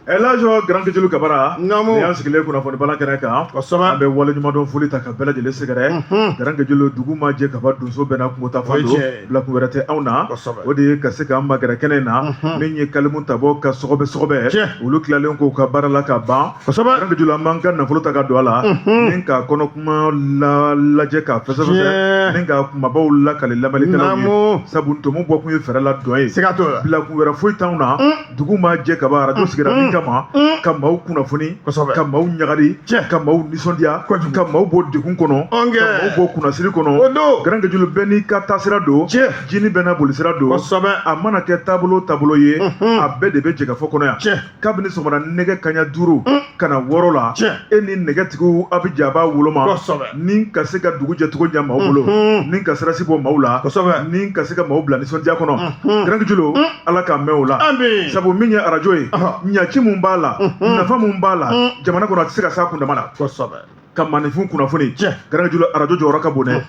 Elhadj Grand Kejulu Kabara. Naamu. Ni y'an sigilen kunnafoni balan kɛnɛ kan. Kosɛbɛ. An bɛ waleɲumandɔn foli ta ka bɛɛ lajɛlen sɛgɛrɛ. Grand Kejulu, dugu ma jɛ kaba, donso bɛɛ n'a kungo ta fan O ye don. tiɲɛ ye. Bilakun wɛrɛ tɛ anw na. Kosɛbɛ. O de ye ka se k'an magɛrɛ kɛnɛ in na. Min ye kalimu tabɔ ka sɔgɔbɛ sɔgɔbɛ. Tiɲɛ. Olu tilalen k'u ka baara la ka ban. Kosɛbɛ. Grand Kejulu, an b'an ka nafolo ta ka don a la. Ni k'a kɔnɔ kuma la lajɛ k'a fɛsɛfɛsɛ. Tiɲɛ. Ni ka kumabaw lakale lamɛnnikɛlaw ye. Naamu. Sabu ntomo bɔkun ye fɛɛrɛ la dɔn ye. Siga t'o la. Bilakun wɛrɛ foyi t'anw na. Dugu ma jɛ kaba, arajo sigira min kama, ka maaw kunnafoni, Kosɛbɛ. ka maaw ɲagali, Tiɲɛ. ka maaw nisɔndiya, Kojugu. ka maaw bɔ degun kɔnɔ, Ɔnkɛ. ka maaw bɔ kunnasiri kɔnɔ. O don. Grand Kejulu, bɛɛ n'i ka taasira don. Tiɲɛ. Jini bɛɛ n'a bolisira don. Kosɛbɛ. A mana kɛ taabolo taabolo ye, a bɛɛ de bɛ jɛkafɔ kɔnɔ yan. Tiɲɛ. Kabini sɔgɔmada nɛgɛ kaɲa 5 ka na 6 la, Tiɲɛ. e ni nɛgɛtigiw a bɛ jɛ a b'a woloma. Kosɛbɛ. Ni ka se ka dugu jɛcogo ɲɛ maaw bolo, ni ka sirasi bɔ maaw la. Kosɛbɛ. Ni ka se ka maaw bila nisɔndiya kɔnɔ. Grand Kejulu, Ala k'a mɛn o la. Ami. Sabu min ye arajo ye, Ɔhɔ. ɲaci mun b'a la, nafa mun b'a la jamana kɔnɔ, a tɛ se ka s'a kundama la. Kosɛbɛ. Ka maaninfin kunnafoni. Tiɲɛ. Grand Kejulu, arajo jɔyɔrɔ ka bon dɛ,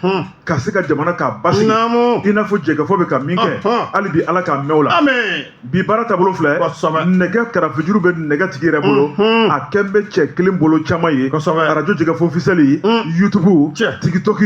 ka se ka jamana k'a basigi. Naamu. I n'a fɔ jɛkafɔ bɛ ka min kɛ, hali bi Ala k'a mɛn o la. Ami. Bi baara taabolo filɛ. Kosɛbɛ. Nɛgɛ karafejuru bɛ nɛgɛ tigi yɛrɛ bolo, a kɛn bɛ cɛ kelen bolo caman ye. Kosɛbɛ. Arajo jɛkafɔ officiel, YouTube, Tiɲɛ. TikTok,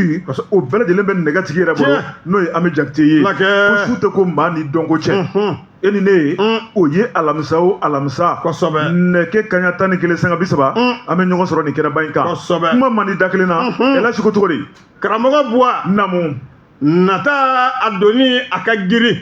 o bɛɛ lajɛlen bɛ nɛgɛ tigi yɛrɛ bolo, Tiɲɛ. n'o ye Ami Jakite ye. Lakɛ. Ko su tɛ ko maa ni dɔnko cɛ, e ni ne ye, o ye alamisa o alamisa. Kosɛbɛ. Nɛgɛ kaɲa 11 sanga 30, an bɛ ɲɔgɔn sɔrɔ nin kɛnɛba in kan. Kosɛbɛ. Kuma man di da kelen na. Elhadj, ko cogo di? Karamɔgɔ Buwa. Namu. Nata a donni a ka girin.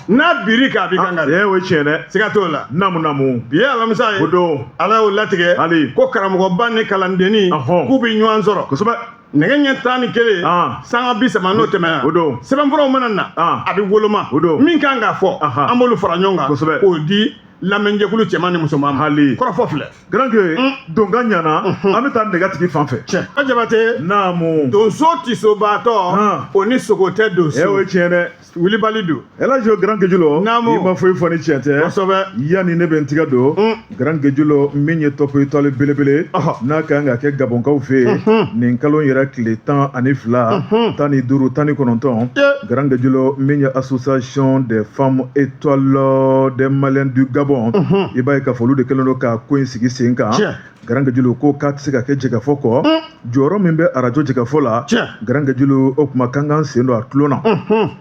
N'a biri k'a bi kan ka. Ee, o ye tiɲɛ dɛ. Siga t'o la. Namu namu. Bi ye alamisa ye. O don. Ala y'o latigɛ. Hali. Ko karamɔgɔba ni kalandenni. K'u bɛ ɲɔgɔn sɔrɔ. Kosɛbɛ. Nɛgɛ ɲɛ 11. Sanga 30 n'o tɛmɛna. O don. Sɛbɛnfuraw mana na. A bɛ woloma. O don. Min kan k'a fɔ. An b'olu fara ɲɔgɔn kan. Kosɛbɛ. K'o di lamɛnjɛkulu cɛman ni musoman ma. Hali. Kɔrɔfɔ filɛ. Grand Ke, donkan ɲana, an bɛ taa nɛgɛtigi fan fɛ. Tiɲɛ. A Jabate. Naamu. Donso tisobaatɔ. O ni sogo tɛ donso. E, o ye tiɲɛ dɛ. Wulibali don. Elhadj Grand Kejulo. Naamu. I ma foyi fɔ ni tiɲɛ tɛ. Kosɛbɛ. Yanni ne bɛ n tigɛ don. Grand Kejulo, min ye top étoile belebele. N'a kan ka kɛ Gabɔnkaw fɛ yen. Nin kalo yɛrɛ tile 12, 15, 19. Grand Kejulo, min ye association des femmes étoiles des Maliens du Gabon. I b'a ye k'a fɔ olu de kɛlen don ka ko in sigi sen kan. Tiɲɛ. Grand Kejulo ko k'a tɛ se ka kɛ jɛkafɔ kɔ. Jɔyɔrɔ min bɛ arajo jɛkafɔ la. Tiɲɛ. Grand Kejulo, o tuma k'an k'an sen don a tulon na.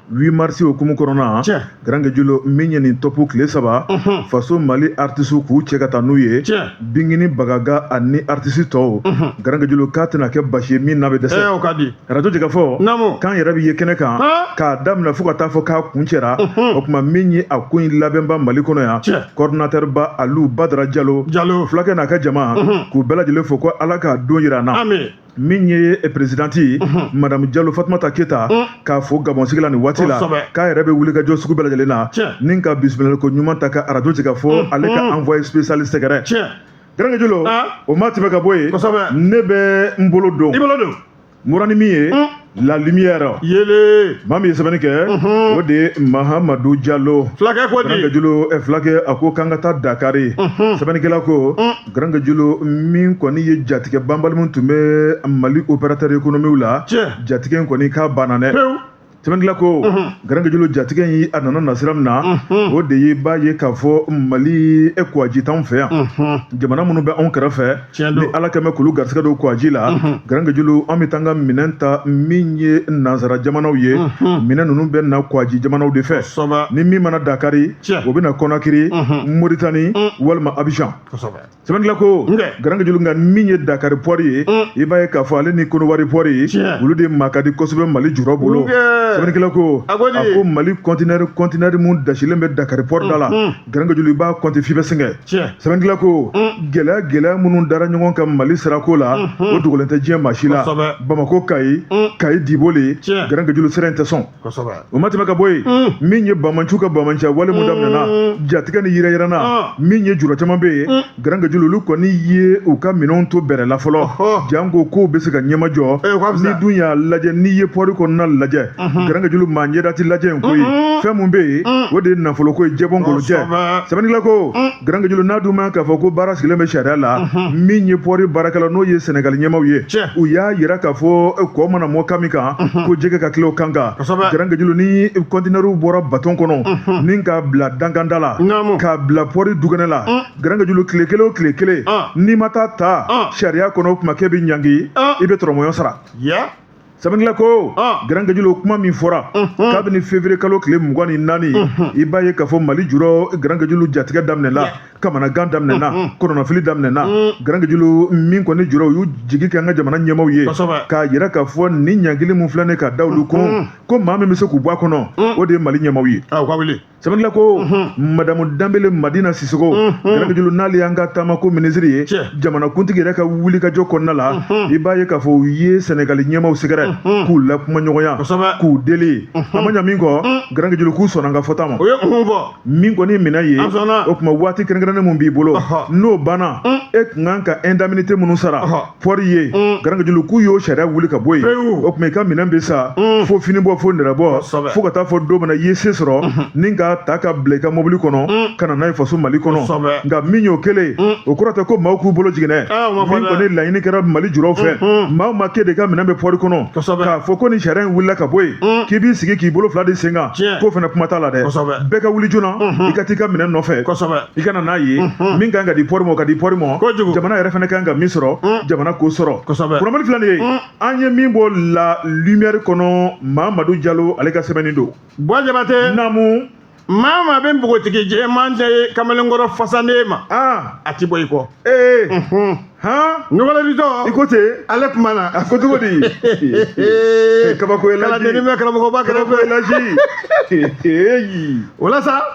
8 mars hukumu kɔnɔna. Tiɲɛ. Grand Kejulo, min ye nin top tile 3. Faso Mali artiste k'u cɛ ka taa n'u ye. Tiɲɛ. Bingini Bagaga ani artiste tɔw. Grand Kejulo k'a tɛna kɛ basi ye min n'a bɛ dɛsɛ. Ee, o ka di. Arajo jɛkafɔ. Naamu. K'an yɛrɛ bɛ ye kɛnɛ kan. K'a daminɛ fo ka taa fɔ k'a kun cɛra. O tuma min ye a ko in labɛnba Mali kɔnɔ yan. Tiɲɛ. Coordinateur ba Alu Badara Jalo. Jalo. Fulakɛ n'a ka jama. K'u bɛɛ lajɛlen fo ko Ala k'a don yira an na. Ami. Min ye présidente ye, madame Jalo Fatumata Keyita, k'a fo Gabon sigi la nin waati la, Kosɛbɛ. k'a yɛrɛ bɛ wuli ka jɔ sugu bɛɛ lajɛlen na. Tiɲɛ. Ni ka bisimilaliko ɲuman ta ka arajo jɛkafɔ ale ka envoyé spécial sɛgɛrɛ. Tiɲɛ. Grand Kejulo, o ma tɛmɛ ka bɔ yen. Kosɛbɛ. Ne bɛ n bolo don. I bolo don. Mura ni min ye La Lumière. Yele. Maa min ye sɛbɛnni kɛ, o de ye Mahamadu Jalo. Fulakɛ ko di. Grand Kejulo, fulakɛ a ko k'an ka taa Dakari. Sɛbɛnnikɛla ko, Grand Kejulo, min kɔni ye jatigɛ banbali min tun bɛ Mali opérateur économique la. Tiɲɛ. Jatigɛ in kɔni k'a banna dɛ. Pewu. Sɛbɛnnikɛla ko, Grand Kejulo, jatigɛ in a nana nasira min na, o de ye b'a ye k'a fɔ Mali kuwaji t'anw fɛ yan. Jamana minnu bɛ anw kɛrɛfɛ, Tiɲɛ don. ni Ala kɛmɛ k'olu garisɛgɛ don kuwaji la, Grand Kejulo, an bɛ taa an ka minɛn ta min ye nansara jamanaw ye, minɛn ninnu bɛ na kuwaji jamanaw de fɛ. Kosɛbɛ. Ni min mana Dakari, Tiɲɛ. o bɛ na Conakry, Mauritanie walima Abidjan. Kosɛbɛ. Sɛbɛnnikɛla ko, Nkɛ. Grand Kejulo, nka min ye Dakari port ye, i b'a ye k'a fɔ ale ni Kɔnɔwari port ye, Tiɲɛ. olu de ma ka di kosɛbɛ Mali jurɔ bolo. Nkɛ. Sɛbɛnnikɛla ko, A ko di? a ko Mali conteneur mun dasilen bɛ Dakari port da la, Grand Kejulo, i b'a compter f'i bɛ sɛgɛn. Tiɲɛ. Sɛbɛnnikɛla ko, gɛlɛya gɛlɛya minnu dara ɲɔgɔn kan Mali sirako la, o dogolen tɛ diɲɛ maa si la. Kosɛbɛ. Bamako Kayi, Kayi Diboli, Tiɲɛ. Grand Kejulo, sira in tɛ sɔn. Kosɛbɛ. O ma tɛmɛ ka bɔ yen, min ye bamanciw ka bamanciya wale mun daminɛna, jatigɛ ni yɛrɛyɛrɛna, min ye jurɔ caman bɛ yen, Grand Kejulo, olu kɔni ye u ka minɛnw to bɛrɛ la fɔlɔ, janko kow bɛ se ka ɲɛmajɔ. Eh, o ka fisa. Ni dun y'a lajɛ, n'i ye port kɔnɔna lajɛ, Garankejulu, maa ɲɛda ti lajɛ in koyi. Fɛn mun bɛ yen, o de ye nafoloko ye, jɛbɔ ngolojɛ. Sɛbɛnnikɛla ko, Garankejulu, n'a dun ma k'a fɔ ko baara sigilen bɛ sariya la, min ye pɔri baarakɛla, n'o ye Sɛnɛgali ɲɛmaaw ye, u y'a yira k'a fɔ kɔ mana mɔ kan min kan, ko jɛgɛ ka tila o kan kan. Garankejulu, ni kɔntinɛriw bɔra baton kɔnɔ ni k'a bila dankanda la, k'a bila pɔri dukɛnɛ la, Garankejulu, tile kelen o tile kelen, n'i ma taa ta sariya kɔnɔ, o tuma k'e bɛ ɲangi, i bɛ tɔrɔmɔɲɔ sara. Sɛbɛnnikɛla ko, Garankejulu, kuma min fɔra kabini février kalo tile 24, i b'a ye k'a fɔ Mali jurɔ, Garankejulu, jatigɛ daminɛna, kamanagan daminɛna, kɔnɔnafili daminɛna. Garankejulu, min kɔni jurɔ, u y'u jigi kɛ an ka jamana ɲɛmaaw ye, k'a yira k'a fɔ nin ɲangili min filɛ nin ka da olu kun, ko maa min bɛ se k'u bɔ a kɔnɔ, o de ye Mali ɲɛmaaw ye. Sɛbɛnnikɛla ko, madamu Danbele Madina Sisoko, Garankejulu, n'ale y'an ka taamako minisiri ye, jamanakuntigi yɛrɛ ka wulikajɔ kɔnɔna la, i b'a ye k'a fɔ u ye Sɛnɛgali ɲɛmaaw sɛgɛrɛ k'u lakumaɲɔgɔnya, k'u deli. A ma ɲa min kɔ, Garankejulu, k'u sɔnna an ka fɔta ma. Min kɔni minɛ ye, o tuma waati kɛrɛnkɛrɛnnen mun b'i bolo, n'o banna, e tun kan ka indemnité minnu sara pɔri ye, Garankejulu, k'u y'o sariya wuli ka bɔ yen. O tuma i ka minɛn bɛ sa fo fini bɔ, fo nɛrɛ bɔ, fo ka taa fɔ don min na i ye se sɔrɔ ni k'a ta ka bila i ka mobili kɔnɔ ka na n'a ye faso Mali kɔnɔ. Nka min y'o kelen, o kɔrɔ tɛ ko maaw k'u bolo jigin dɛ. Min kɔni laɲini kɛra Mali juraw fɛ, maa o maa k'e de ka minɛn bɛ pɔri kɔnɔ, k'a fɔ ko ni sariya in wulila ka bɔ yen, k'i b'i sigi k'i bolo fila di sen kan, k'o fana kuma t'a la dɛ. Bɛɛ ka wuli joona, i ka t'i ka minɛn nɔfɛ, i ka na n'a ye. Min kan ka di pɔri ma, o ka di pɔri ma. Jamana yɛrɛ fana kan ka min sɔrɔ, jamana k'o sɔrɔ. Kunnafoni filɛ nin ye, an ye min bɔ La Lumière kɔnɔ, Mamadu Jalo, ale ka sɛbɛnni don. Buwa Jabate. Naamu. Maa maa bɛ npogotigi jɛman tɛ ye kamalenkɔrɔ fasanen ma, a ti bɔ i kɔ. Ee han. Ɲɔgɔnlɛbitɔ. I ko ten. Ale kuma na. A ko cogo di? Kabako ye laji. Kalandennin bɛ karamɔgɔba kɛrɛfɛ. Kabako ye laji. O la sa,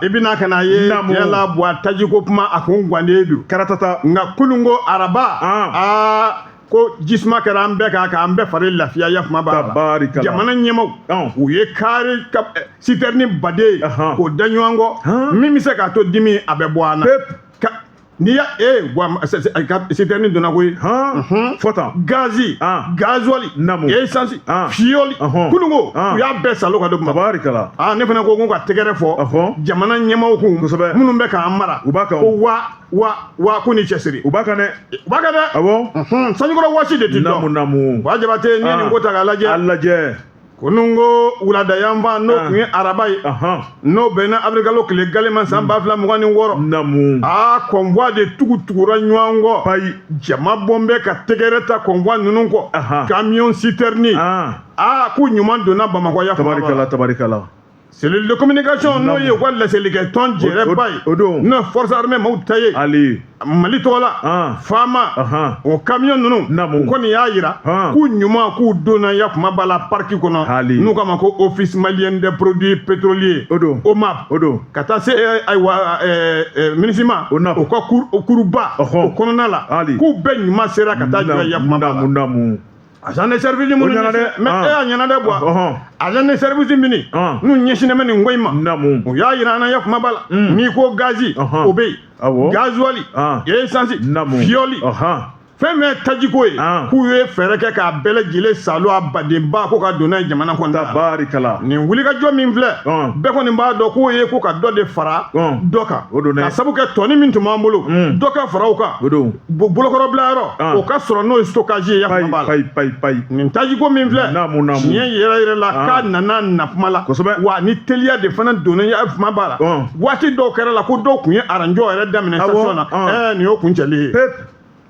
i bɛna ka n'a ye yala Buwa, tajiko kuma a kun gannen don. Karatata. Nka kunun ko araba, aa, ko jisuma kɛra an bɛɛ kan k'an bɛɛ fari lafiya, ya kuma b'a la. Tabarikala. Jamana ɲɛmaaw, u ye kari sitɛrini baden k'o da ɲɔgɔn kɔ, min bɛ se k'a to dimi a bɛ bɔ an na. N'i y'a wa sitɛrini donna koyi. Fɔ tan. Gazi, gazuwali, esansi, fiyɔli, kununko, u y'a bɛɛ salo ka don kuma. Tabarikala. Aa, ne fana ko ko ka tɛgɛrɛ fɔ jamana ɲɛmaaw kun. Minnu bɛ k'an mara. U b'a kan. Ko wa wa wa ko ni cɛsiri. U b'a kan dɛ. U b'a kan dɛ. Awɔ. Sanjikɔrɔ wɔsi de ti dɔn. Naamu naamu. Buwa Jabate, n'i ye nin ko ta k'a lajɛ. A lajɛ. Kunun ko wulada yanfan, n'o tun ye araba ye, n'o bɛnna avril tile gale ma san 2026. Naamu. Aa, convoi de tugu tugura ɲɔgɔn kɔ. Payi. Jama bɔn bɛ ka tɛgɛrɛ ta convoi ninnu kɔ. Camion citerne. Aa, k'u ɲuman donna Bamakɔ ya. Tabarikala, tabarikala. Cellule de communication, n'o ye u ka laselikɛ tɔn jɛrɛba ye. O don. N'o force armée maaw ta ye. Ali. Mali tɔgɔ la. Faama. O camion ninnu. Naamu. U kɔni y'a yira k'u ɲuman k'u donna ya kuma b'a la parc kɔnɔ. Ali. N'u k'a ma ko Office malien des produits pétroliers. O don. OMAP. O don. Ka taa se ayiwa MINUSMA. O na. O ka kuruba. O kɔnɔna la. Ali. K'u bɛɛ ɲuman sera ka taa jɔ ya kuma b'a la. Naamu naamu. Agent de service minnu ɲɛna dɛ. Mais e y'a ɲɛna dɛ Buwa. Agent de service minnu n'u ɲɛsinnen bɛ nin ko in ma. Naamu. U y'a yira an na ya kuma b'a la. N'i ko gazi, o bɛ yen. Awɔ. Gazuwali. Esansi. Naamu. Fiyɔli. Fɛn fɛn ye tajiko ye, k'u ye fɛɛrɛ kɛ k'a bɛɛ lajɛlen salo a badenba ko ka don n'a ye jamana kɔnɔna la. Tabarikala. Nin wulikajɔ min filɛ, bɛɛ kɔni b'a dɔn k'o ye ko ka dɔ de fara dɔ kan. O don dɛ. Ka sabu kɛ tɔni min tun b'an bolo, dɔ ka fara o kan. O don. Bolokɔrɔbilayɔrɔ, o ka sɔrɔ n'o ye stockage ye, ya kuma b'a la. Payi payi payi. Nin tajiko min filɛ, naamu naamu. Tiɲɛ yɛrɛ yɛrɛ la, k'a nana na kuma la. Kosɛbɛ. Wa ni teliya de fana donna ya kuma b'a la. Waati dɔw kɛra la ko dɔw tun ye aranjɔ yɛrɛ daminɛ station na. Ɛɛ, nin y'o kuncɛli ye.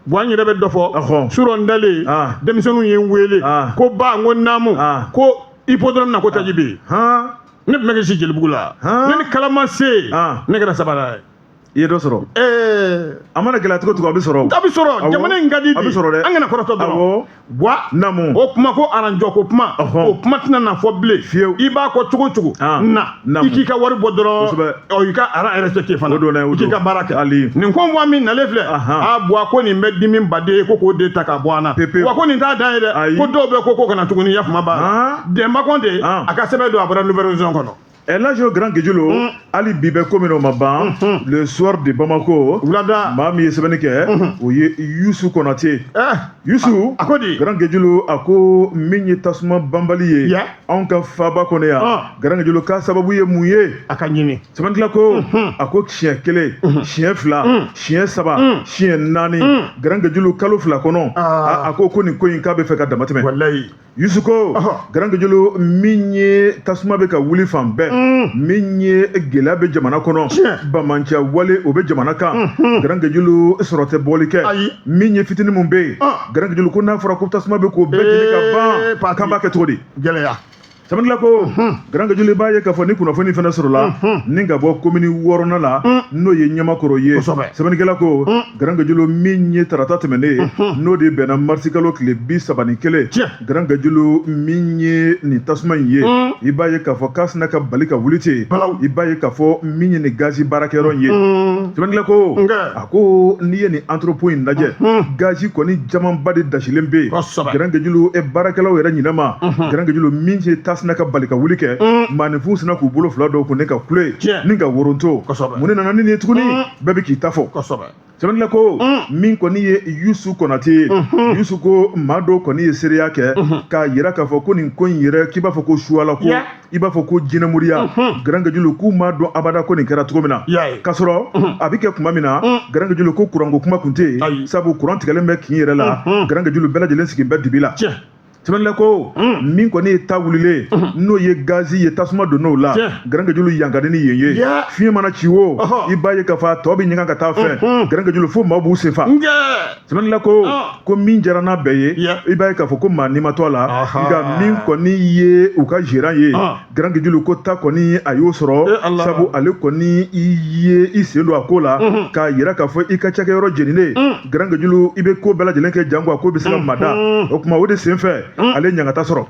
Buwa, n yɛrɛ bɛ dɔ fɔ surɔ n dalen, denmisɛnninw ye n wele ko ba, n ko naamu, ko hippodrome na ko taji bɛ yen. Ne tun bɛ k'i si Jelibugu la, ne ni kalama se ne kɛra sabanan ye. I ye dɔ sɔrɔ. A mana gɛlɛya cogo cogo, a bɛ sɔrɔ. A bɛ sɔrɔ, jamana in ka di. A bɛ sɔrɔ dɛ. An kana kɔrɔtɔ dɔrɔn. Awɔ. Buwa. Naamu. O kuma ko aranjɔ ko kuma. O kuma tɛna na fɔ bilen. Fiyewu. I b'a kɔ cogo cogo. Na. I k'i ka wari bɔ dɔrɔn. Kosɛbɛ. Ɔ, i ka rang respecté fana. O don dɛ, o don. I k'i ka baara kɛ. Ali. Nin convoi min nalen filɛ. Aa Buwa, ko nin bɛ dimi baden ye ko k'o de ta ka bɔ an na. Pepewu. Wa ko nin t'a dan ye dɛ. Ayi. Ko dɔw bɛ ko kana tuguni ya kuma b'a la. Denba Kɔnte. A ka sɛbɛn don a bɔra Nouvelle Horizon kɔnɔ. Elhadj Grand Guédiolo hali bi bɛ ko min o ma ban. Le Soir de Bamako, wulada, maa min ye sɛbɛnni kɛ, o ye Yusu Konate. Yusu A ko di? Grand Guédiolo, a ko min ye tasuma banbali ye anw ka faaba kɔnɔ yan, Grand Guédiolo, k'a sababu ye mun ye? A ka ɲini. Sɛbɛnnikɛla ko, a ko siɲɛ kelen, siɲɛ fila, siɲɛ saba, siɲɛ naani, Grand Guédiolo, kalo 2 kɔnɔ, a ko nin ko in k'a bɛ fɛ ka damatɛmɛ. Walayi. Yusu ko, Grand Guédiolo, min ye tasuma bɛ ka wuli fan bɛɛ, min ye gɛlɛya bɛ jamana kɔnɔ, bamanciya wale o bɛ jamana kan, Grand Guédiolo, sɔrɔ tɛ bɔli kɛ. Min ye fitinin mun bɛ yen, Grand Guédiolo ko n'a fɔra ko tasuma bɛ k'o bɛɛ jeni ka ban, k'an b'a kɛ cogo di? Gɛlɛya. Sɛbɛnnikɛla ko, Grand Guédiolo, b'a ye k'a fɔ ni kunnafoni fana sɔrɔla ni ka bɔ komini wɔɔrɔnan la, n'o ye Ɲamakɔrɔ ye. Sɛbɛnnikɛla ko, Grand Guédiolo, min ye tarata tɛmɛnen ye, n'o de bɛnna marisikalo tile 31, Grand Guédiolo, min ye nin tasuma in ye, i b'a ye k'a fɔ k'a sina ka bali ka wuli ten. I b'a ye k'a fɔ min ye nin gazi baarakɛyɔrɔ in ye, sɛbɛnnikɛla ko, a ko n'i ye nin entrepôt in lajɛ, gazi kɔni camanba de dasilen bɛ yen. Grand Guédiolo, e baarakɛlaw yɛrɛ ɲinɛ ma. Grand Guédiolo, min ye tasuma ka bali ka wuli kɛ, maaninfinw sina k'u bolo fila dɔw kun ne ka kule ni ka woronto. Mun de nana ni nin ye tuguni? Bɛɛ bɛ k'i ta fɔ. Sɛbɛnnikɛla ko, min kɔni ye Yusu Konate ye, Yusu ko maa dɔw kɔni ye seereya kɛ k'a yira k'a fɔ ko nin ko in yɛrɛ, k'i b'a fɔ ko suwala ko, i b'a fɔ ko jinɛmoriya, Grand Guédiolo, k'u m'a dɔn abada ko nin kɛra cogo min na. K'a sɔrɔ a bɛ kɛ tuma min na, Grand Guédiolo, ko kuranko kuma tun tɛ yen, sabu kuran tigɛlen bɛ kin yɛrɛ la. Grand Guédiolo, bɛɛ lajɛlen sigi bɛ dibi la. Sɛbɛnnikɛla ko, min kɔni ye ta wulilen, n'o ye gazi ye, tasuma donn'o la, Grand Guédiolo, yan ka di ni yen ye. Fiɲɛ mana ci o, i b'a ye k'a fɔ a tɔ bɛ ɲaga ka taa fɛ. Grand Guédiolo, fo maaw b'u sen fa. Sɛbɛnnikɛla ko min jara n'a bɛɛ ye, i b'a ye k'a fɔ ko maa ni ma to a la. Nka min kɔni ye u ka gérant ye, Grand Guédiolo, ko ta kɔni a y'o sɔrɔ, sabu ale kɔni i ye i sen don a ko la k'a yira k'a fɔ i ka cakɛyɔrɔ jeninen. Grand Guédiolo, i bɛ ko bɛɛ lajɛlen kɛ janko a ko bɛ se ka mada. O tuma o de sen fɛ, ale ɲangata sɔrɔ.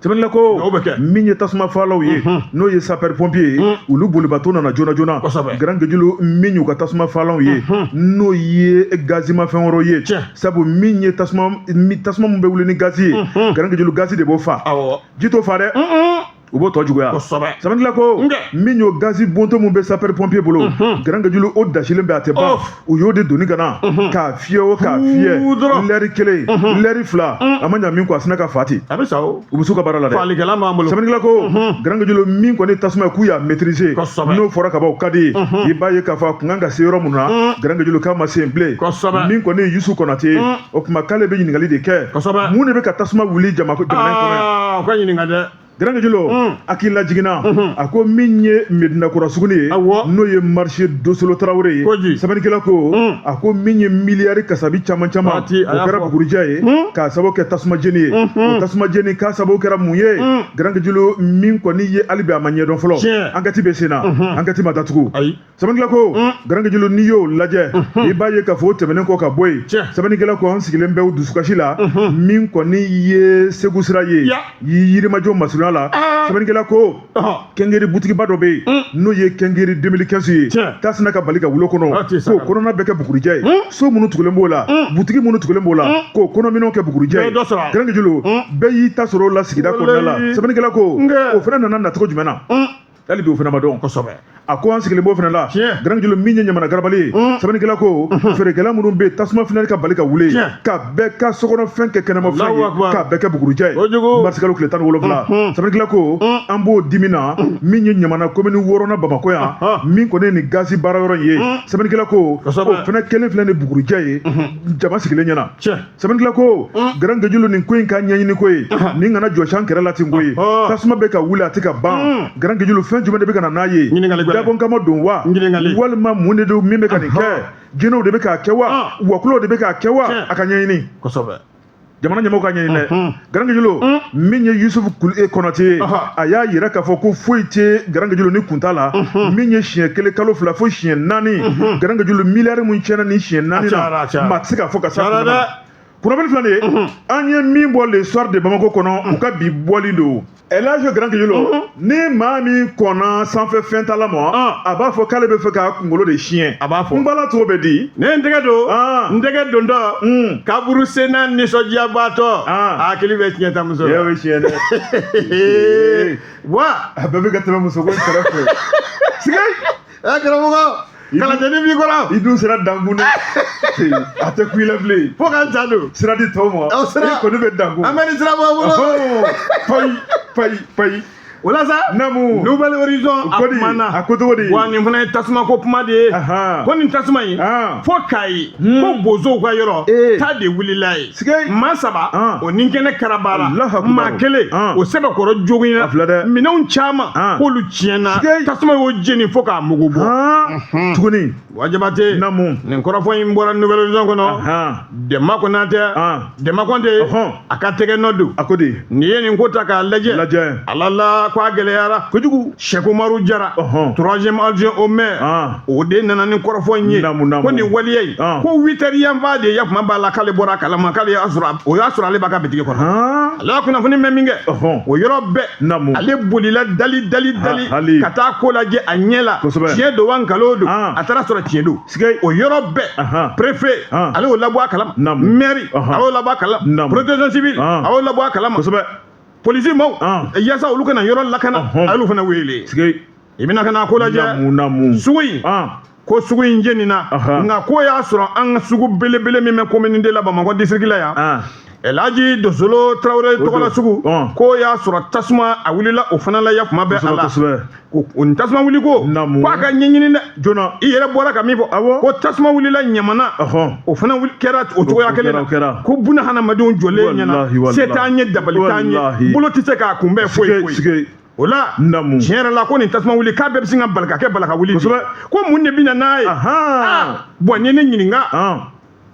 Sɛbɛnnikɛla ko, min ye tasuma fagalaw ye, n'o ye sapeur pompier ye, olu bolibato nana joona joona. Grand Guédiolo, min y'u ka tasuma fagalanw ye, n'o ye gazimafɛn wɛrɛw ye, sabu min ye tasuma min bɛ wuli ni gazi ye, Grand Guédiolo, gazi de b'o fa, ji t'o fa dɛ, u b'o tɔ juguya. Sɛbɛnnikɛla ko, min y'o gazi bonto mun bɛ sapeur pompier bolo, Grand Guédiolo, o dasilen bɛ, a tɛ ban. U y'o de doni ka na k'a fiyɛ o, k'a fiyɛ lɛri kelen, lɛri fila, a ma ɲa min kɔ, a sina ka fa ten. A bɛ sa o. U bɛ s'u ka baara la dɛ. Falikɛla b'an bolo. Sɛbɛnnikɛla ko, Grand Guédiolo, min kɔni tasuma ye, k'u y'a maîtriser, n'o fɔra ka ban, o ka di ye. I b'a ye k'a fɔ a kun kan ka se yɔrɔ mun na, Grand Guédiolo, k'a ma se yen bilen. Min kɔni ye Yusu Konate ye, o tuma k'ale bɛ ɲininkali de kɛ: mun de bɛ ka tasuma wuli jamana in kɔnɔ yan? O ka ɲininka dɛ. Grand Guédiolo, hakili lajiginna, a ko min ye Medina Kura Suguni ye, n'o ye marché Dosolo Tarawele ye, sɛbɛnnikɛla ko, a ko min ye miliyari kasabi caman caman, o kɛra bugurijɛ ye k'a sababu kɛ tasuma jeni ye. O tasuma jeni k'a sababu kɛra mun ye? Grand Guédiolo, min kɔni ye hali bi a ma ɲɛdɔn fɔlɔ, enquête bɛ sen na, enquête ma datugu. Sɛbɛnnikɛla ko, Grand Guédiolo, n'i y'o lajɛ, i b'a ye k'a fɔ o tɛmɛnen kɔ ka bɔ yen, sɛbɛnnikɛla ko an sigilen bɛ dusukasi la. Min kɔni ye Segu sira ye, Yirimajɔ masurunya la, sɛbɛnnikɛla ko kɛngeri butigiba dɔ bɛ yen, n'o ye kɛngeri 2015 ye, tasuma ka bali ka wuli kɔnɔ, k'o kɔnɔna bɛɛ kɛ bugurijɛ ye. So minnu tugulen b'o la, butigi minnu tugulen b'o la, k'o kɔnɔminɛnw kɛ bugurijɛ ye. Grand Guédiolo, bɛɛ y'i ta sɔrɔ o la sigida kɔnɔna la. Sɛbɛnnikɛla ko o fana nana nacogo jumɛn na? Hali bi o fana ma dɔn. A ko an sigilen b'o fana la. Grand Guédiolo, min ye Ɲamana garabali ye, sɛbɛnnikɛla ko feerekɛla minnu bɛ yen, tasuma finɛ ka bali ka wuli ka bɛɛ ka sokɔnɔfɛn kɛ kɛnɛmafɛn ye, k'a bɛɛ kɛ bugurijɛ ye, marisikalo tile 17. Sɛbɛnnikɛla ko an b'o dimi na. Min ye Ɲamana komini wɔɔrɔnan Bamakɔ yan, min kɔni ye nin gazi baarayɔrɔ in ye, sɛbɛnnikɛla ko o fana kelen filɛ ni bugurijɛ ye jama sigilen ɲɛna. Sɛbɛnnikɛla ko, Grand Guédiolo, nin ko in ka ɲɛɲini ko ye, nin kana jɔsi an kɛrɛ la ten ko ye. Tasuma bɛ ka wuli, a tɛ ka ban. Grand Guédiolo, fɛn jumɛn de bɛ ka na n'a ye? Dabɔn kama don wa, walima mun de don min bɛ ka nin kɛ? Jinɛw de bɛ k'a kɛ wa, wakulow de bɛ k'a kɛ wa? A ka ɲɛɲini, jamana ɲɛmɔgɔw ka ɲɛɲini dɛ. Grand Guédiolo, min ye Yusufu Konate ye, a y'a yira k'a fɔ ko foyi tɛ Grand Guédiolo ni kun t'a la. Min ye siɲɛ kelen, kalo 2, fo siɲɛ 4, Grand Guédiolo, miliyari mun tiɲɛna ni siɲɛ 4 na, maa tɛ se k'a fɔ ka s'a kun na. Kunnafoni filɛ nin ye, an ye min bɔ Le Soir de Bamako kɔnɔ, u ka bi bɔli don. Elhaji Grand Guejulo ni maa min kɔnna sanfɛ fɛn ta la ma, a b'a fɔ k'ale bɛ fɛ k'a kunkolo de siɲɛ. A b'a fɔ. N bala cogo bɛ di? Ne ye n tɛgɛ don, n tɛgɛ dontɔ kaburu senna nisɔndiyabaatɔ, a hakili bɛ tiɲɛ ta muso la. E bɛ siɲɛ dɛ. Wa a bɛɛ bɛ ka tɛmɛ musoko in kɛrɛfɛ. Siga. Ɛ karamɔgɔ, kalajɛni b'i kɔrɔ. I dun sera dankun dɛ. A tɛ kun i la bilen. Fo ka n sa don. Sira di tɔw ma. Aw sira. I kɔni bɛ dankun. An bɛ ni sira bɔ a bolo. Payi payi payi. O la sa. Naamu. Nouvel Horizon a kumana. A ko cogo di? Wa nin fana ye tasuma ko kuma de ye. Ko nin tasuma in. Fo Kayi. Ko bozow ka yɔrɔ. Ta de wulila yen. Maa saba. O ni kɛnɛ karabara. Maa kelen. O sɛbɛkɔrɔ joginna. A filɛ dɛ. Minɛnw caman. K'olu tiɲɛna. Tasuma y'o jeni fo k'a mugu bɔ. Tuguni. Wa Jabate. Naamu. Nin kɔrɔfɔ in bɔra Nouvel Horizon kɔnɔ. Dɛmba Konatɛ. Dɛmba Kɔnte. A ka tɛgɛ nɔ don. A ko di? N'i ye nin ko ta k'a lajɛ. Lajɛ. Ala la ko a gɛlɛyara. Kojugu. Sɛku Umaru Jara. Troisième adjoint au maire. O de nana ni kɔrɔfɔ in ye. Naamu naamu. Ko nin waleya in. Ko 8 heures yanfan de yakuma b'a la k'ale bɔra a kalama k'ale y'a sɔrɔ o y'a sɔrɔ ale b'a ka bitigi kɔnɔ. Ale y'a kunnafoni mɛn min kɛ. O yɔrɔ bɛɛ. Naamu. Ale bolila dali dali dali. Ka taa ko lajɛ a ɲɛ la. Kosɛbɛ. Tiɲɛ don wa nkalon don. A taara sɔrɔ tiɲɛ don. O yɔrɔ bɛɛ. Préfet. Ale y'o labɔ a kalama. Maire. A y'o labɔ a kalama. Protection civile. A y'o labɔ a kalama. Kosɛbɛ. Polisi maaw. Yaasa olu kana yɔrɔ lakana. A y'olu fana wele. I bɛna ka na ko lajɛ. Naamu. Sugu in. Ko sugu in jenina. Nka ko y'a sɔrɔ an ka sugu belebele min bɛ commune de la Bamakɔ district la yan. Elhaji Dosolo Tarawele tɔgɔla sugu. Ko y'a sɔrɔ tasuma a wulila o fana la yakuma bɛ a la. O ni tasuma wuli ko. K'a ka ɲɛɲini dɛ. Joona. I yɛrɛ bɔra ka min fɔ. Awɔ. Ko tasuma wulila Ɲamana. O fana kɛra o cogoya kelen na. Ko buna hadamadenw jɔlen ɲɛna. Se t'an ye, dabali t'an ye. Bolo tɛ se k'a kunbɛn foyi foyi. O la. Naamu. Tiɲɛ yɛrɛ la ko nin tasuma wuli k'a bɛɛ bɛ sin ka bali ka kɛ bala ka wuli. Kosɛbɛ. Ko mun de bɛ na n'a ye? Bɔn n'i ye ne ɲininka.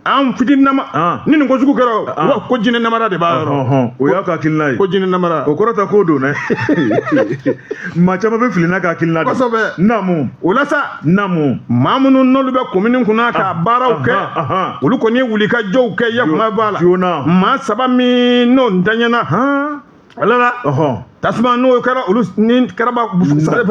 An fitininama. Ni nin ko sugu kɛra o, ko jinɛ namara de b'a yɔrɔ. O y'a ka hakilina ye. Ko jinɛ namara. O kɔrɔ tɛ k'o don dɛ. Maa caman bɛ fili n'a ka hakilina de. Kosɛbɛ. Naamu. O la sa. Naamu. Maa minnu n'olu bɛ komini kunna ka baaraw kɛ. Olu kɔni ye wulikajɔw kɛ yakuma b'a la. Joona. Maa saba min n'o ntanyana. Ala la. Tasuma n'o kɛra olu ni kɛra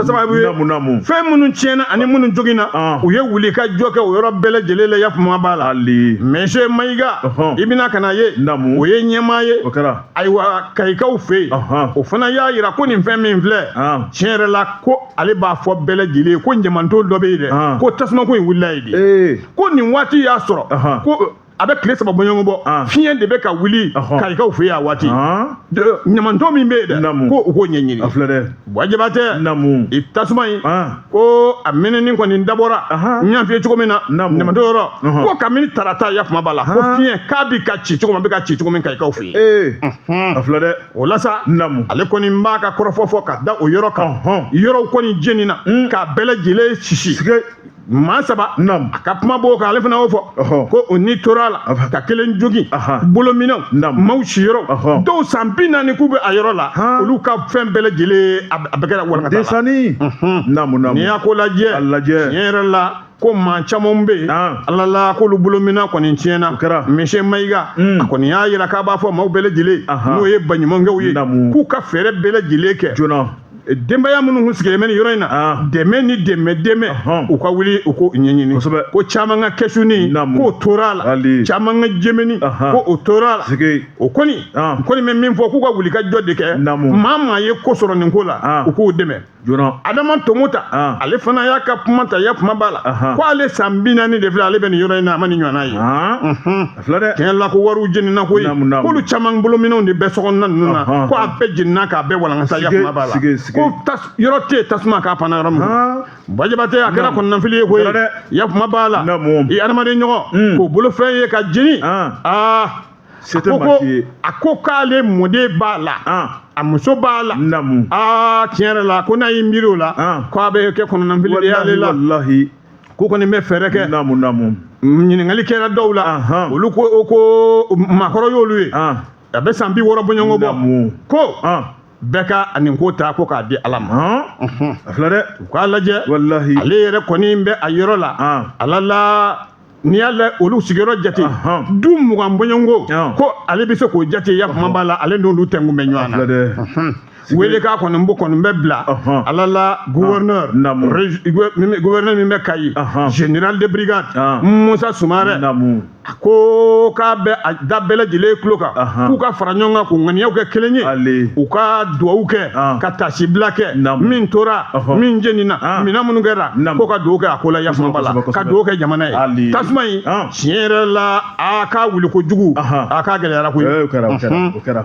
sababu ye. Naamu. Fɛn minnu tiɲɛna ani minnu joginna. U ye wuli ka jɔ kɛ o yɔrɔ bɛɛ lajɛlen la yakuma b'a la. Ali. Monsieur Mayiga. I bɛna ka na ye. Naamu. O ye ɲɛmaa ye. O kɛra. Ayiwa Kayikaw fɛ yen. O fana y'a yira ko nin fɛn min filɛ. Tiɲɛ yɛrɛ la ko ale b'a fɔ bɛɛ lajɛlen ye ko ɲamanton dɔ bɛ yen dɛ. Ko tasuma ko in wulila yen de. Ko nin waati y'a sɔrɔ. Ko a bɛ tile saba bɔɲɔgɔn bɔ. Fiɲɛ de bɛ ka wuli Kayikaw fɛ yen a waati. Ɲamanton min bɛ yen dɛ. Ko u k'o ɲɛɲini. A filɛ dɛ. Buwa Jabatɛ. Naamu. I tasuma in. Ko a mɛnɛni kɔni dabɔra. N y'a f'i ye cogo min na. Ɲamanton yɔrɔ. Ko kabini tarata yakuma b'a la. Ko fiɲɛ k'a bɛ ka ci cogo min a bɛ ka ci cogo min Kayikaw fɛ yen. A filɛ dɛ. O la sa. Naamu. Ale kɔni b'a ka kɔrɔfɔ fɔ ka da o yɔrɔ kan. Yɔrɔw kɔni jenina. K'a bɛɛ lajɛlen sisi. Maa saba. Naamu. A ka kuma b'o kan ale fana y'o fɔ. Ko o ni tora a la. Ka kelen jogin. Bolominɛnw. Maaw siyɔrɔ. Dɔw san 40 k'u bɛ a yɔrɔ la. Olu ka fɛn bɛɛ lajɛlen a bɛɛ kɛra walankata la. Desani. Naamu naamu. N'i y'a ko lajɛ. A lajɛ. Tiɲɛ yɛrɛ la ko maa caman bɛ yen. Ala la k'olu bolominɛn kɔni tiɲɛna. O kɛra. Monsieur Mayiga. A kɔni y'a yira k'a b'a fɔ maaw bɛɛ lajɛlen. N'o ye baɲumankɛw ye. Naamu. K'u ka fɛɛrɛ bɛɛ lajɛlen kɛ. Joona. Denbaya minnu kun sigilen bɛ nin yɔrɔ in na. Dɛmɛ ni dɛmɛ. U ka wuli u k'o ɲɛɲini. Kosɛbɛ. Ko caman ka kɛsuni. K'o tora a la. Caman ka jɛmɛni. Ko o tora a la. O kɔni. U kɔni bɛ min fɔ k'u ka wuli ka jɔ de kɛ. Maa maa ye ko sɔrɔ nin ko la. U k'u dɛmɛ. Joona. Adama Tomota. Ale fana y'a ka kuma ta ya kuma b'a la. Ko ale san 40 de filɛ ale bɛ nin yɔrɔ in na a ma nin ɲɔgɔnna ye. A filɛ dɛ. Tiɲɛ la ko wariw jenina koyi. K'olu caman bolominɛnw de bɛ sokɔnɔna ninnu na. Ko a bɛɛ jenina k'a bɛɛ walankata ya kuma b'a la. Ko yɔrɔ tɛ yen tasuma k'a panna yɔrɔ min. Buwa Jabatɛ a kɛra kɔnɔnafili ye koyi. Ya kuma b'a la. I adamaden ɲɔgɔn. K'o bolofɛn ye ka jeni. A ko k'ale mɔden b'a la. A muso b'a la. Naamu. Aa tiɲɛ yɛrɛ la ko n'a y'i miiri o la. K'a bɛ kɛ kɔnɔnafili de y'ale la. Walahi. Ko kɔni bɛ fɛɛrɛ kɛ. Naamu naamu. Ɲininkali kɛra dɔw la. Olu ko maakɔrɔ y'olu ye. A bɛ san 60 bɔɲɔgɔnko bɔ. Ko. Bɛɛ ka nin ko ta ko k'a di Ala ma. A filɛ dɛ. U k'a lajɛ. Walahi. Ale yɛrɛ kɔni bɛ a yɔrɔ la. Ala la. N'i y'a lajɛ olu sigiyɔrɔ jate. Du 20 bɔɲɔgɔnko. Ko ale bɛ se k'o jate ya kuma b'a la ale n'olu tɛnkun bɛ ɲɔgɔn na. Wele k'a kɔni bɔ kɔni bɛ bila ala la gouverneur gouverneur min bɛ Kayi, général de brigade Musa Sumarɛ, a ko k'a bɛ a da bɛɛ lajɛlen tulo kan k'u ka fara ɲɔgɔn kan k'u ŋaniyaw kɛ kelen ye, u ka duwawu kɛ, ka tasibila kɛ, min tora, min jenina, minɛn minnu kɛra, ko ka duwawu kɛ a ko la yafama b'a la, ka duwawu kɛ jamana ye. Tasuma in, tiɲɛ yɛrɛ la, a k'a wuli kojugu, a k'a gɛlɛyara koyi.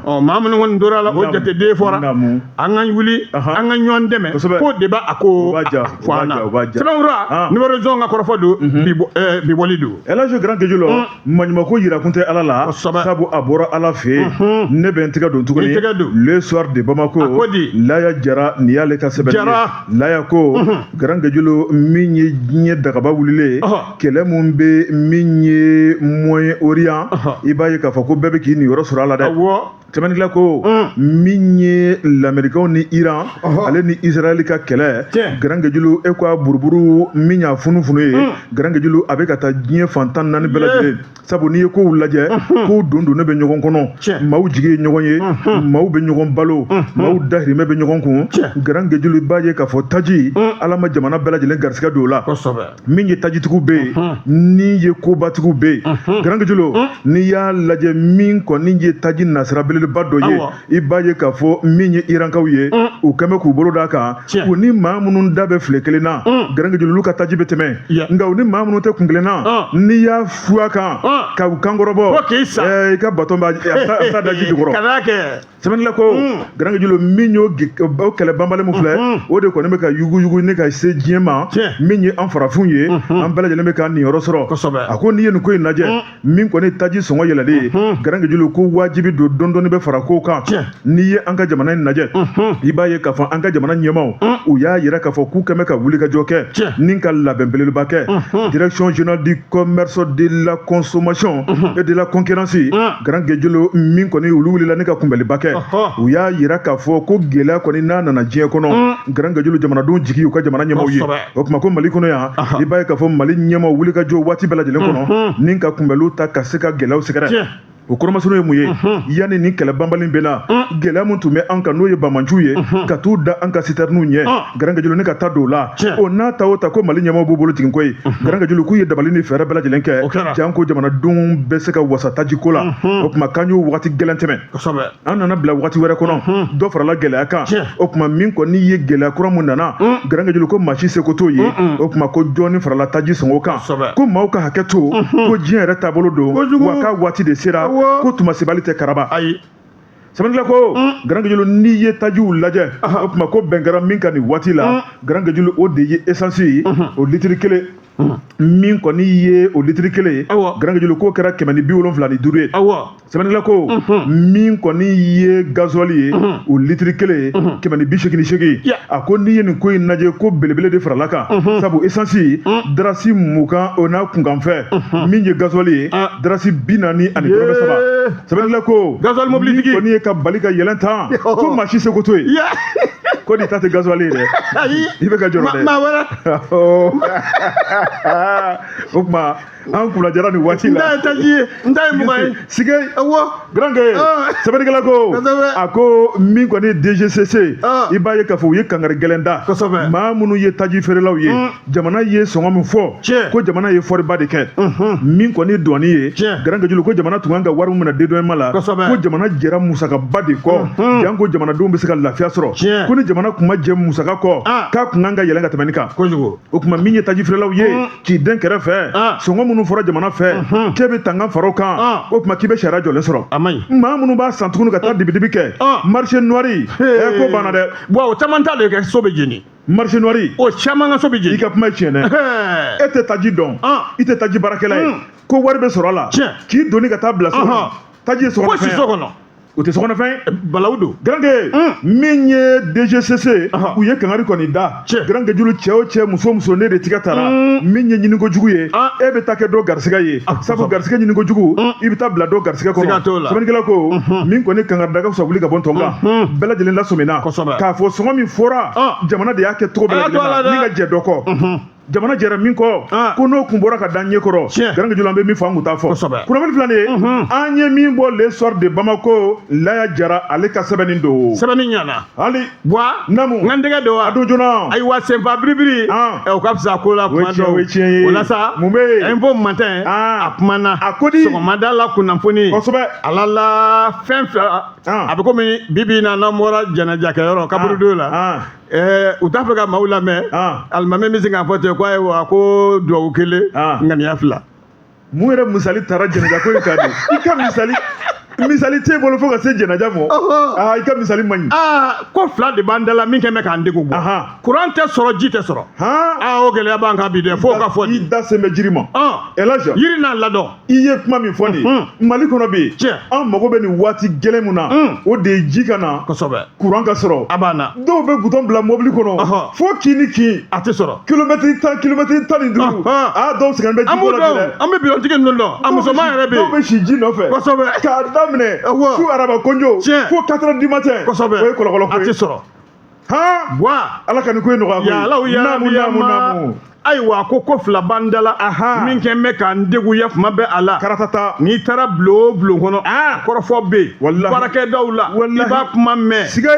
Ɔ maa minnu kɔni tora a la, o jateden fɔra. An ka wuli, an ka ɲɔgɔn dɛmɛ, k'o de b'a a ko fɔ an na. Sɛbɛnfura Nouvelle Horizon ka kɔrɔfɔ don, bi bɔli don. Elhaji Grand Guédiolo, maɲumako yirakun tɛ Ala la, sabu a bɔra Ala fɛ yen. Ne bɛ n tɛgɛ don tuguni Le Soir de Bamako, Laya Jara, nin y'ale ka sɛbɛn ye. Laya ko Grand Guédiolo, min ye diɲɛ dagaba wulilen, kɛlɛ mun bɛ min ye Moyen-Orient, i b'a ye k'a fɔ ko bɛɛ bɛ k'i niyɔrɔ sɔrɔ a la dɛ. Sɛbɛnnikɛla ko min ye lamɛrikaw ni Iran ale ni Israël ka kɛlɛ, Grand Guédiolo, e ko a buruburu min y'a funufunu ye, Grand Guédiolo, a bɛ ka taa diɲɛ fan 14 bɛɛ lajɛlen, sabu n'i ye kow lajɛ, kow don donnen bɛ ɲɔgɔn kɔnɔ, maaw jigi ye ɲɔgɔn ye, maaw bɛ ɲɔgɔn balo, maaw dahirimɛ bɛ ɲɔgɔn kun. Grand Guédiolo, i b'a ye k'a fɔ taji, Ala ma jamana bɛɛ lajɛlen garisigɛ don o la. Min ye tajitigiw bɛ yen, ni ye kobatigiw bɛ yen, Grand Guédiolo, n'i y'a lajɛ, min kɔni ye taji nasira belebeleba dɔ ye, i b'a ye k'a fɔ min ye Irankaw ye, u kɛn bɛ k'u bolo d'a kan. U ni maa minnu da bɛ file kelen na, Grand Guédiolo, olu ka taji bɛ tɛmɛ, nka u ni maa minnu tɛ kun kelen na, n'i y'a fu a kan ka u kankɔrɔbɔ, i ka baton b'a taa daji jukɔrɔ. Sɛbɛnnikɛla ko Grand Guédiolo, min y'o kɛlɛ banbali min filɛ, o de kɔni bɛ ka yuguyugu ne ka se diɲɛ ma. Min ye an farafinw ye, an bɛɛ lajɛlen bɛ k'an niyɔrɔ sɔrɔ. A ko n'i ye nin ko in lajɛ, min kɔni taji sɔngɔ yɛlɛlen ye, Grand Guédiolo, ko wajibi don dɔɔni dɔɔni bɛ fara kow kan. N'i ye an ka jamana in lajɛ, i b'a ye k'a fɔ an ka jamana ɲɛmaaw, u y'a yira k'a fɔ k'u kɛn bɛ ka wulikajɔ kɛ ni ka labɛn belebeleba kɛ. Direction générale du commerce, de la consommation et de la concurrence, Grand Guédiolo, min kɔni olu wulila ni ka kunbɛnliba kɛ, u y'a yira k'a fɔ ko gɛlɛya kɔni n'a nana diɲɛ kɔnɔ, Grand Guédiolo, jamanadenw jigi u ka jamana ɲɛmaaw ye. O tuma ko Mali kɔnɔ yan, i b'a ye k'a fɔ Mali ɲɛmaaw wuli ka jɔ waati bɛɛ lajɛlen kɔnɔ ni ka kunbɛnliw ta ka se ka gɛlɛyaw sɛgɛrɛ. O kɔrɔmasuru ye mun ye? Yanni ni kɛlɛ banbali bɛ na, gɛlɛya mun tun bɛ an kan, n'o ye banbaanciw ye ka t'u da an ka sitɛriniw ɲɛ, Grand Guédiolo, ne ka taa don o la, o n'a ta o ta ko Mali ɲɛmaaw b'u bolo jigin koyi. Grand Guédiolo, k'u ye dabali ni fɛɛrɛ bɛɛ lajɛlen kɛ janko jamanadenw bɛ se ka wasa taji ko la. O tuma k'an y'o wagati gɛlɛn tɛmɛ, an nana bila wagati wɛrɛ kɔnɔ, dɔ farala gɛlɛya kan. O tuma min kɔni ye gɛlɛya kura mun nana, Grand Guédiolo, ko maa si seko t'o ye. O tuma ko jɔnni farala taji sɔngɔ kan, ko maaw ka hakɛ to, ko diɲɛ yɛrɛ taabolo don, wa k'a waati de sera, ko tuma sebali tɛ karaba. Ayi. Sɛbɛnnikɛla ko Grand Guédiolo, n'i ye tajiw lajɛ, o tuma ko bɛn kɛra min kan nin waati la, Grand Guédiolo, o de ye essence ye, o litiri kelen, min kɔni ye o litiri kelen ye, Grand Guédiolo, k'o kɛra 175 ye. Sɛbɛnnikɛla ko min kɔni ye gasoil ye, o litiri kelen ye 188. A ko n'i ye nin ko in lajɛ, ko belebele de farala kan, sabu essence darasi 20 o n'a kunkanfɛn, min ye gasoil ye darasi 43. Sɛbɛnnikɛla ko gasoil mobilitigi kɔni ye ka bali ka yɛlɛn tan, ko maa si seko t'o ye, ko nin ta tɛ gasoil ye dɛ, i bɛ ka jɔrɔ dɛ. Maa wɛrɛ. O tuma an kunnajara nin waati la. N ta ye taji ye, n ta ye 20 ye. Sige, Grand Gué, sɛbɛnnikɛla ko a ko min kɔni ye DGCC, i b'a ye k'a fɔ u ye kangari gɛlɛn da maa minnu ye taji feerelaw ye. Jamana ye sɔngɔ min fɔ, ko jamana ye fɔriba de kɛ. Min kɔni ye dɔɔni ye, Grand Guédiolo, ko jamana tun kan ka wari min minɛ dédouanement la, ko jamana jɛra musakaba de kɔ janko jamanadenw bɛ se ka lafiya sɔrɔ. Ko ni jamana tun ma jɛ musaka kɔ, k'a tun kan ka yɛlɛn ka tɛmɛ nin kan. O tuma min ye taji feerelaw ye k'i den kɛrɛfɛ, sɔngɔ minnu fɔra jamana fɛ, k'e bɛ tangan fara o kan, o tuma k'i bɛ sariya jɔlen sɔrɔ. Maa minnu b'a san tuguni ka taa dibidibi kɛ, marché noir, ko banna dɛ. Bon, o caman ta de kɛ so bɛ jeni. Marché noir, o caman ka so bɛ jeni. I ka kuma ye tiɲɛ dɛ. E tɛ taji dɔn, i tɛ taji baarakɛla ye, ko wari bɛ sɔrɔ a la k'i doni ka taa bila so kɔnɔ, taji ye sokɔnɔfɛn ye. Ko si so kɔnɔ. O tɛ sokɔnɔfɛn ye, balawu don. Grand Gué, min ye DGCC, u ye kangari kɔni da. Grand Guédiolo, cɛ o cɛ, muso muso, ne de tigɛ taara min ye ɲinikojugu ye, e bɛ taa kɛ dɔ garisigɛ ye, sabu garisigɛ ɲinikojugu, i bɛ taa bila dɔ garisigɛ kɔnɔ. Sɛbɛnnikɛla ko min kɔni kangari da ka fisa wuli ka bɔ ntɔn kan, bɛɛ lajɛlen lasɔmina k'a fɔ sɔngɔ min fɔra, jamana de y'a kɛ cogo bɛɛ lajɛlen na ni ka jɛ dɔ kɔ. Jamana jɛra min kɔ, ko n'o kun bɔra ka da ɲɛ kɔrɔ, Grand Guédiolo, an bɛ min fɔ, an kun t'a fɔ. Kunnafoni filɛ nin ye, an ye min bɔ Le Soir de Bamako, Laya Jara ale ka sɛbɛnni don. Sɛbɛnni ɲana. Hali Buwa. Namu. N ka n tɛgɛ don wa? A don joona. Ayiwa, senfa biribiri, o ka fisa ko la kuma dɔw. O ye tiɲɛ ye. O la sa, mun bɛ yen? Info Matin, a kumana. A ko di? Sɔgɔmada la kunnafoni. Ala la fɛn fila. A bɛ komi bi bi in na, n'an bɔra janajakɛyɔrɔ kaburudo la, u t'a fɛ ka maaw lamɛn. Alimami bɛ se k'a fɔ ten ko ayiwa, ko duwawu kelen, ŋaniya fila. Mun yɛrɛ misali taara janaja ko in kan de? I ka misali t'e bolo fo ka se janaja ma. Aa, i ka misali man ɲi. Aa, ko fila de b'an da la min kɛ bɛ k'an degun bɔ. Kuran tɛ sɔrɔ, ji tɛ sɔrɔ. Aa, o gɛlɛya b'an kan bi dɛ, f'o ka fɔ. I da sen bɛ jiri ma. Elhaji. Yiri n'a ladɔn. I ye kuma min fɔ nin ye, Mali kɔnɔ bi, an mago bɛ nin waati gɛlɛn mun na, o de ye ji ka na, kuran ka sɔrɔ. A banna. Dɔw bɛ butɔn bila mobili kɔnɔ fo kin ni kin. A tɛ sɔrɔ. Kilomɛtiri 10, kilomɛtiri 15. Aa, dɔw sɛgɛn bɛ ji ko la bi dɛ. An bɛ bidɔntigi ninnu dɔn, a musoman yɛrɛ bɛ yen. Dɔw bɛ si ji nɔfɛ. K'a daminɛ su araba konjo fo 4 heures du matin. O ye kɔlɔkɔlɔ ko ye. A tɛ sɔrɔ. Han. Buwa. Ala ka nin ko in nɔgɔya koyi. Yalaw yalaw. Naamu, naamu. Ayiwa, ko fila b'an da la min kɛ bɛ k'an degunya kuma bɛɛ a la. Karatata. N'i taara bulon o bulon kɔnɔ, kɔrɔfɔ bɛ yen. Baarakɛdaw la, i b'a kuma mɛn. Siga.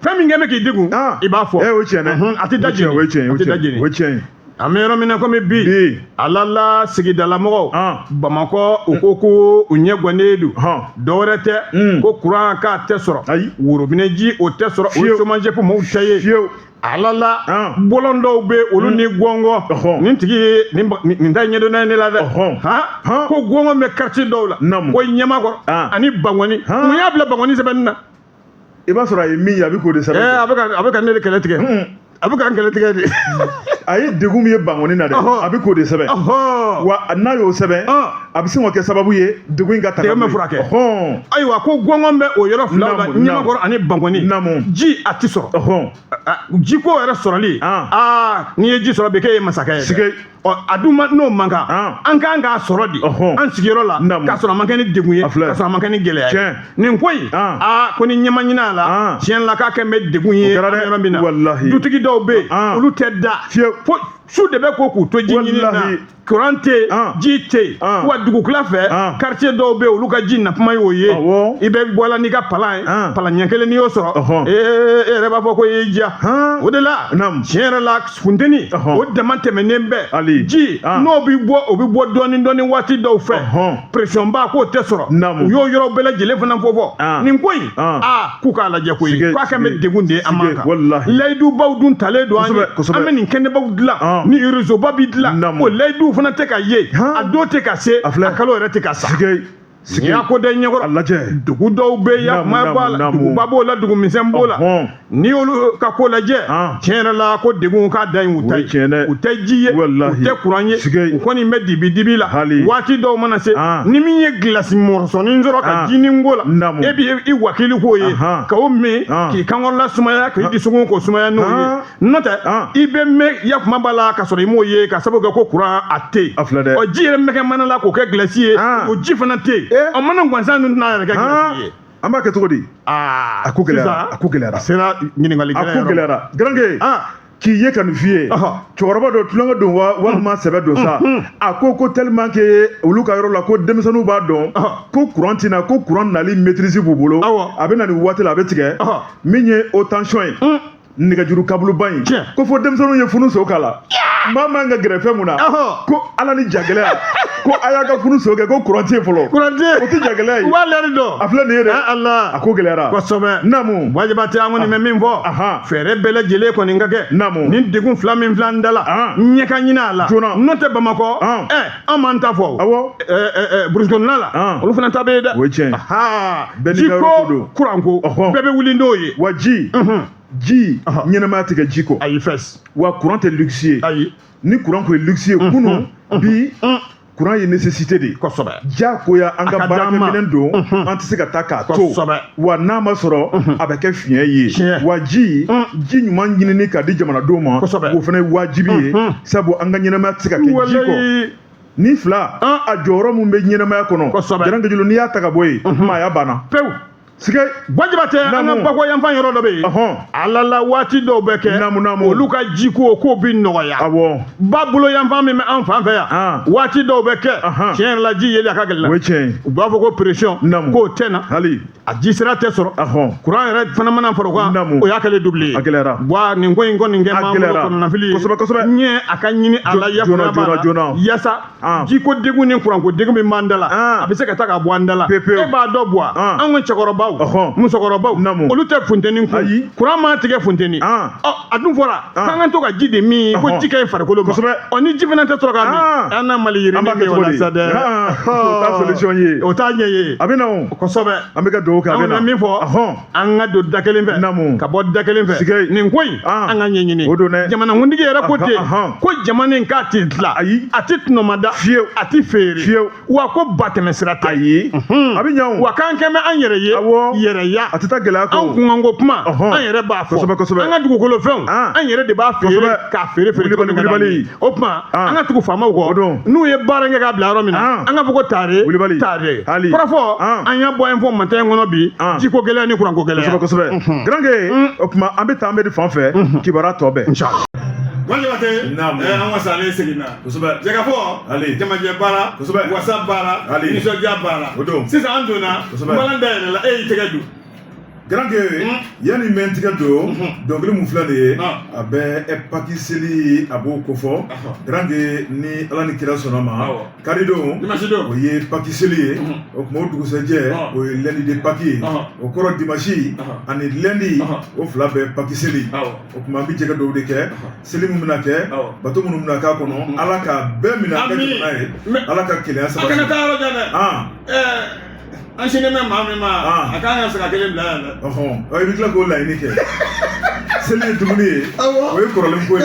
Fɛn min kɛ bɛ k'i degun, i b'a fɔ. O ye tiɲɛ dɛ. A tɛ da jeni. O ye tiɲɛ a tɛ da jeni. O ye tiɲɛ ye. An bɛ yɔrɔ min na komi bi, ala la sigidalamɔgɔw Bamakɔ, u ko ko u ɲɛ gannen don. Dɔwɛrɛ tɛ, ko kuran k'a tɛ sɔrɔ, worobinɛ ji o tɛ sɔrɔ, o ye SOMAGEP maaw ta ye. Ala la bɔlɔn dɔw bɛ olu ni gɔngɔn, nin tigi ye nin ta ɲɛdɔnna ye ne la dɛ. Han, ko gɔngɔn bɛ quartier dɔw la, ko Ɲamakɔrɔ ani Bankɔni. Mun y'a bila Bankɔni sɛbɛnni na? I b'a sɔrɔ a ye min ye, a bɛ k'o de sɛbɛn. A bɛ ka ne de kɛlɛ tigɛ. A bɛ ka n kɛlɛ tigɛ de. A ye degun min ye Bankɔni na dɛ, a bɛ k'o de sɛbɛn. Wa n'a y'o sɛbɛn, a bɛ se ka kɛ sababu ye degun in ka ta. Degun bɛ furakɛ. Ayiwa, ko gɔngɔn bɛ o yɔrɔ filaw la, Ɲamakɔrɔ ani Bankɔni. Ji a tɛ sɔrɔ. Jiko yɛrɛ sɔrɔli, aa, n'i ye ji sɔrɔ bi, k'e ye masakɛ ye. Ɔ, a dun ma n'o man kan, an kan k'a sɔrɔ di an sigiyɔrɔ la, k'a sɔrɔ a ma kɛ ni degun ye, k'a sɔrɔ a ma kɛ ni gɛlɛya ye. Nin ko in, aa, ko ni ɲɛma ɲin'a la, tiɲɛ la k'a kɛ bɛ degun ye an bɛ yɔrɔ min na. Dutigi dɔw bɛ yen, olu tɛ da fo su de bɛ ko k'u to ji ɲini na. Kuran tɛ yen, ji tɛ yen. Wa dugukila fɛ, quartier dɔw bɛ yen, olu ka ji nakuma y'o ye. I bɛ bɔ la n'i ka palan ye, palan ɲɛ kelen, n'i y'o sɔrɔ, ee, e yɛrɛ b'a fɔ ko e y'i diya. O de la, tiɲɛ yɛrɛ la, funteni o dama tɛmɛnen bɛɛ, ji n'o bɛ bɔ, o bɛ bɔ dɔɔni dɔɔni waati dɔw fɛ, pression ba k'o tɛ sɔrɔ. U y'o yɔrɔ bɛɛ lajɛlen fana fɔ. Nin ko in, aa, k'u k'a lajɛ koyi, k'a kɛ bɛ degun de ye an man kan. Layidubaw dun talen don an ye, an bɛ nin kɛnɛbaw dilan, ni réseau ba bi dilan, o layiduw fana tɛ ka ye, a don tɛ ka se, a kalo yɛrɛ tɛ ka sa. N'i y'a ko da ɲɛkɔrɔ, lajɛ, dugu dɔw bɛ yen, kuma b'a la, duguba b'o la, dugu misɛn b'o la. N'i y'olu ka ko lajɛ, tiɲɛ yɛrɛ la, ko degun k'a da yen u ta ye, u tɛ ji ye, u tɛ kuran ye, u kɔni bɛ dibi dibi la. Waati dɔw mana se, ni min ye gilasi mɔrɔsɔnin sɔrɔ ka ji ni ko la, e b'i wakili k'o ye k'o min k'i kankɔrɔla sumaya, k'i dusukun k'o sumaya n'o ye. N'o tɛ, i bɛ mɛn ya kuma b'a la ka sɔrɔ i m'o ye, ka sababu kɛ ko kuran a tɛ yen. Ɔ, ji yɛrɛ bɛ kɛ mana la k'o kɛ gilasi ye, o ji fana tɛ yen. Ɔ, mana gansan ninnu tɛna yɛrɛ kɛ gilasi ye. An b'a kɛ cogo di? A ko gɛlɛyara, a ko gɛlɛyara. A sera ɲininkali gɛlɛn. A ko gɛlɛyara, Garanke. K'i ye ka nin f'i ye, cɛkɔrɔba dɔ, tulonkɛ don wa walima sɛbɛ don sa, a ko tellement que olu ka yɔrɔ la, ko denmisɛnninw b'a dɔn ko kuran tɛ na, ko kuran nali maîtrise b'u bolo. A bɛ na nin waati la, a bɛ tigɛ. Min ye haute tension ye, nɛgɛjuru kabuluba in, ko fo denmisɛnninw ye funu so k'a la. Maa man ka gɛrɛ fɛn mun na, ko ala ni jagɛlɛya, ko a y'a ka funu so kɛ, ko kuran tɛ yen fɔlɔ. Kuran tɛ yen. O tɛ jagɛlɛya ye. U b'a lɛri dɔn. A filɛ nin ye dɛ. Ala. A ko gɛlɛyara. Kosɛbɛ. Naamu. Wajibate, an kɔni bɛ min fɔ, fɛɛrɛ bɛɛ lajɛlen kɔni ka kɛ. Naamu. Nin degun fila min filɛ an da la, ɲɛ ka ɲini a la. Joona. N'o tɛ, Bamakɔ, ɛ, an m'an ta fɔ. Awɔ. Burusi kɔnɔna la, olu fana ta bɛ yen dɛ. O ye tiɲɛ ye. Bɛɛ n'i ji ka yɔrɔ ko ko don. kuran ko, bɛɛ bɛ wuli n'o ye. Wa ji, ɲɛnamaya tɛ kɛ ji kɔ. Ayi, fɛs. Wa courant tɛ luxe ye. Ayi. Ni courant ko ye luxe ye kunun, bi courant ye nécessité de ye. Diyagoya an ka baarakɛminɛn don, an tɛ se ka taa k'a to. Wa n'a ma sɔrɔ, a bɛ kɛ fiɲɛ ye. Wa ji, ji ɲuman ɲinini ka di jamanadenw ma, o fana ye wajibi ye, sabu an ka ɲɛnamaya tɛ se ka kɛ ji kɔ. Ni fila, a jɔyɔrɔ min bɛ ɲɛnamaya kɔnɔ, Garankejulu, n'i y'a ta ka bɔ yen, maaya banna pewu. Sigɛ Buwa Jabatɛ, an ka bakɔ yanfan yɔrɔ dɔ bɛ yen, ala la, waati dɔw bɛ kɛ, naamu naamu, olu ka jiko k'o bɛ nɔgɔya. Ba bolo yanfan min bɛ an fan fɛ yan, waati dɔw bɛ kɛ, tiɲɛ yɛrɛ la, ji yeli a ka gɛlɛn. O ye tiɲɛ ye. U b'a fɔ ko pression k'o tɛ na. Hali a ji sira tɛ sɔrɔ. Courant yɛrɛ fana mana fara o kan, o y'a kɛlen double ye. A gɛlɛyara. Buwa, nin ko in kɔni kɛ A m'an bolo gɛlɛyara. kɔnɔnafili ye. Kosɛbɛ, kosɛbɛ. Ɲɛ a ka ɲini a la yafa Joona, joona, joona. yasa jiko degun ni kuranko degun min b'an da la, a bɛ se ka taa ka bɔ an da la. Pepewu. E b'a dɔn Buwa, an ka cɛkɔrɔbaw, musokɔrɔbaw, olu tɛ funteni kun. Kuran ma tigɛ funteni. Ɔ, a dun fɔra k'an ka to ka ji de min, ko ji ka ɲi farikolo ma. Ɔ, ni ji fana tɛ sɔrɔ ka min, an na Mali An b'a yirinin kɛ min o cogo la di? sa dɛ. O t'a solution ye. O t'a ɲɛ ye. A bɛ na o. Kosɛbɛ. An bɛ ka dugawu kɛ, a An bɛ na. bɛ min fɔ, an ka don da kelen fɛ, ka bɔ da kelen fɛ. Sigɛ. Nin ko in, an ka ɲɛɲini. O don dɛ. Jamanakuntigi yɛrɛ ko ten, ko jamana in k'a ti dilan, Ayi. a ti tɔnɔmada, Fiyewu. a ti feere. Fiyewu. Wa ko ba tɛmɛ sira tɛ. Ayi, a bɛ ɲɛ o. Wa k'an kɛn bɛ an yɛrɛ ye. Yɛrɛya. A tɛ taa gɛlɛya kɔ. An kunkanko kuma, an yɛrɛ b'a fɔ. Kosɛbɛ, kosɛbɛ. An ka dugukolo fɛnw, an yɛrɛ de b'a feere, k'a feere feere cogo min ka d'an ye. Wulibali. O tuma, an ka tugu faamaw O kɔ don. N'u ye baara kɛ k'a bila yɔrɔ min na, an ka fɔ ko tare Wulibali. tare. Hali. Kɔrɔfɔ, an y'a bɔ an fɔ matin in kɔnɔ bi, jiko gɛlɛya ni kuranko gɛlɛya. Kosɛbɛ, kosɛbɛ. Garanke, o tuma an bɛ taa an bɛ di fan fɛ, kibaruya tɔ bɛɛ. Inshallah. Buwa Jabatɛ, an ka salen seginna. Jɛkafɔ, Ali. jamajɛ baara, wasa baara, Ali. nisɔndiya baara. O don. Sisan an donna, Kosɛbɛ. balan dayɛlɛla, e y'i tɛgɛ don. Garanke, yanni n bɛ n tigɛ don, dɔnkili mun filɛ nin ye, a bɛ Pâques seli, a b'o kofɔ. Garanke, ni Ala ni kira sɔnna ma, karidon, Dimanche don. o ye Pâques seli ye. O tuma, o dugusɛjɛ, o ye lundi de Pâques ye. O kɔrɔ, dimanche ani lundi, o fila bɛɛ Pâques seli. O tuma, an bɛ jɛ ka dugawu de kɛ. Seli min bɛna kɛ, bato minnu bɛna k'a kɔnɔ, Ala k'a bɛɛ minɛ an ka Amin. jamana ye. Mais- Ala ka kelenya A kana sabati. taa yɔrɔ jan dɛ. An sini bɛ maa min ma, a kan ka saga kelen bila yan dɛ. Ɔhɔn, i bɛ tila k'o laɲini kɛ. Seli ye dumuni ye, o ye kɔrɔlen ko ye.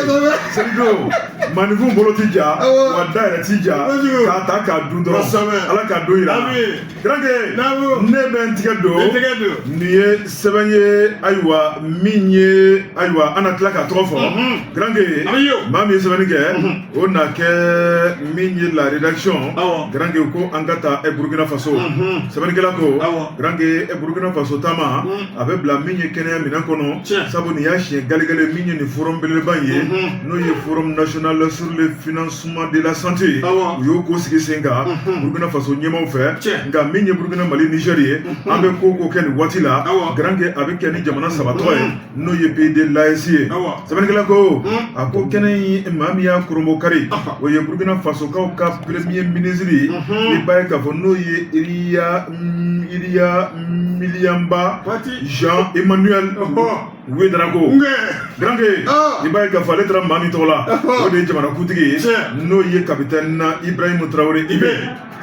Selidon, maaninfin bolo ti ja, wa da yɛrɛ ti ja, k'a ta k'a dun dɔrɔn. Ala k'a don yira an na. Amin. Garanke, Naamu. ne bɛ n tigɛ don. I tɛgɛ don. Nin ye sɛbɛn ye, ayiwa, min ye, ayiwa, an na tila k'a tɔgɔ fɔ. Garanke, A bɛ ye o. maa min ye sɛbɛnni kɛ, o na kɛ min ye la rédaction. Garanke ko an ka taa Burkina Faso. Sɛbɛnnikɛla ko, Garanke, Burkina Faso taama, a bɛ bila min ye kɛnɛya minɛn kɔnɔ. Sabu nin y'a siɲɛ galegale min ye nin forum belebeleba in ye, n'o ye Forum national sur le financement de la santé. U y'o ko sigi sen kan Burkina Faso ɲɛmaaw fɛ. Nka min ye Burkina, Mali, Niger ye, an bɛ ko ko kɛ nin waati la, Garanke, a bɛ kɛ ni jamana saba tɔgɔ ye, n'o ye pays de l'AES ye. Sɛbɛnnikɛla ko, a ko kɛnɛ in, maa min y'a koronbo kari, o ye Burkina Fasokaw ka premier ministre ye. I b'a ye k'a fɔ n'o ye Iriya Miliyanba Waati. Jean Emmanuel Ouédraogo. Garanke, i b'a ye k'a fɔ ale taara maa min tɔgɔ la, o de ye jamanakuntigi ye, n'o ye capitaine Ibrahim Traoré IB.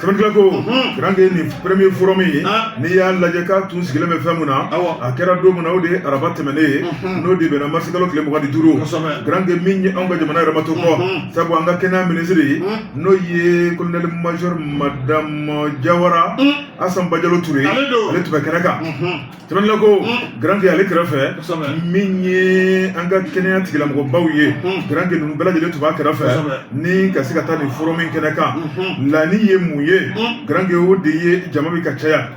Sɛbɛnnikɛla ko, Garanke, nin premier forum ye, n'i y'a lajɛ k'a tun sigilen bɛ fɛn mun na, a kɛra don min na, o de ye araba tɛmɛnen ye, n'o de bɛnna marisikalo tile 25. Garanke, min ye anw ka jamana yɛrɛ ma to kɔ, sabu an ka kɛnɛya minisiri, n'o ye colonel major madame Jawara Asan Bajalo Touré, Ale don. ale tun bɛ kɛnɛ kan. Sɛbɛnnikɛla ko, Garanke, ale kɛrɛfɛ, min ye an ka kɛnɛya tigilamɔgɔbaw ye, Garanke, ninnu bɛɛ lajɛlen tun b'a kɛrɛfɛ ni ka se ka taa nin forum in kɛnɛ kan. Laɲini ye mun ye? Garanke, o de ye jama bɛ ka caya,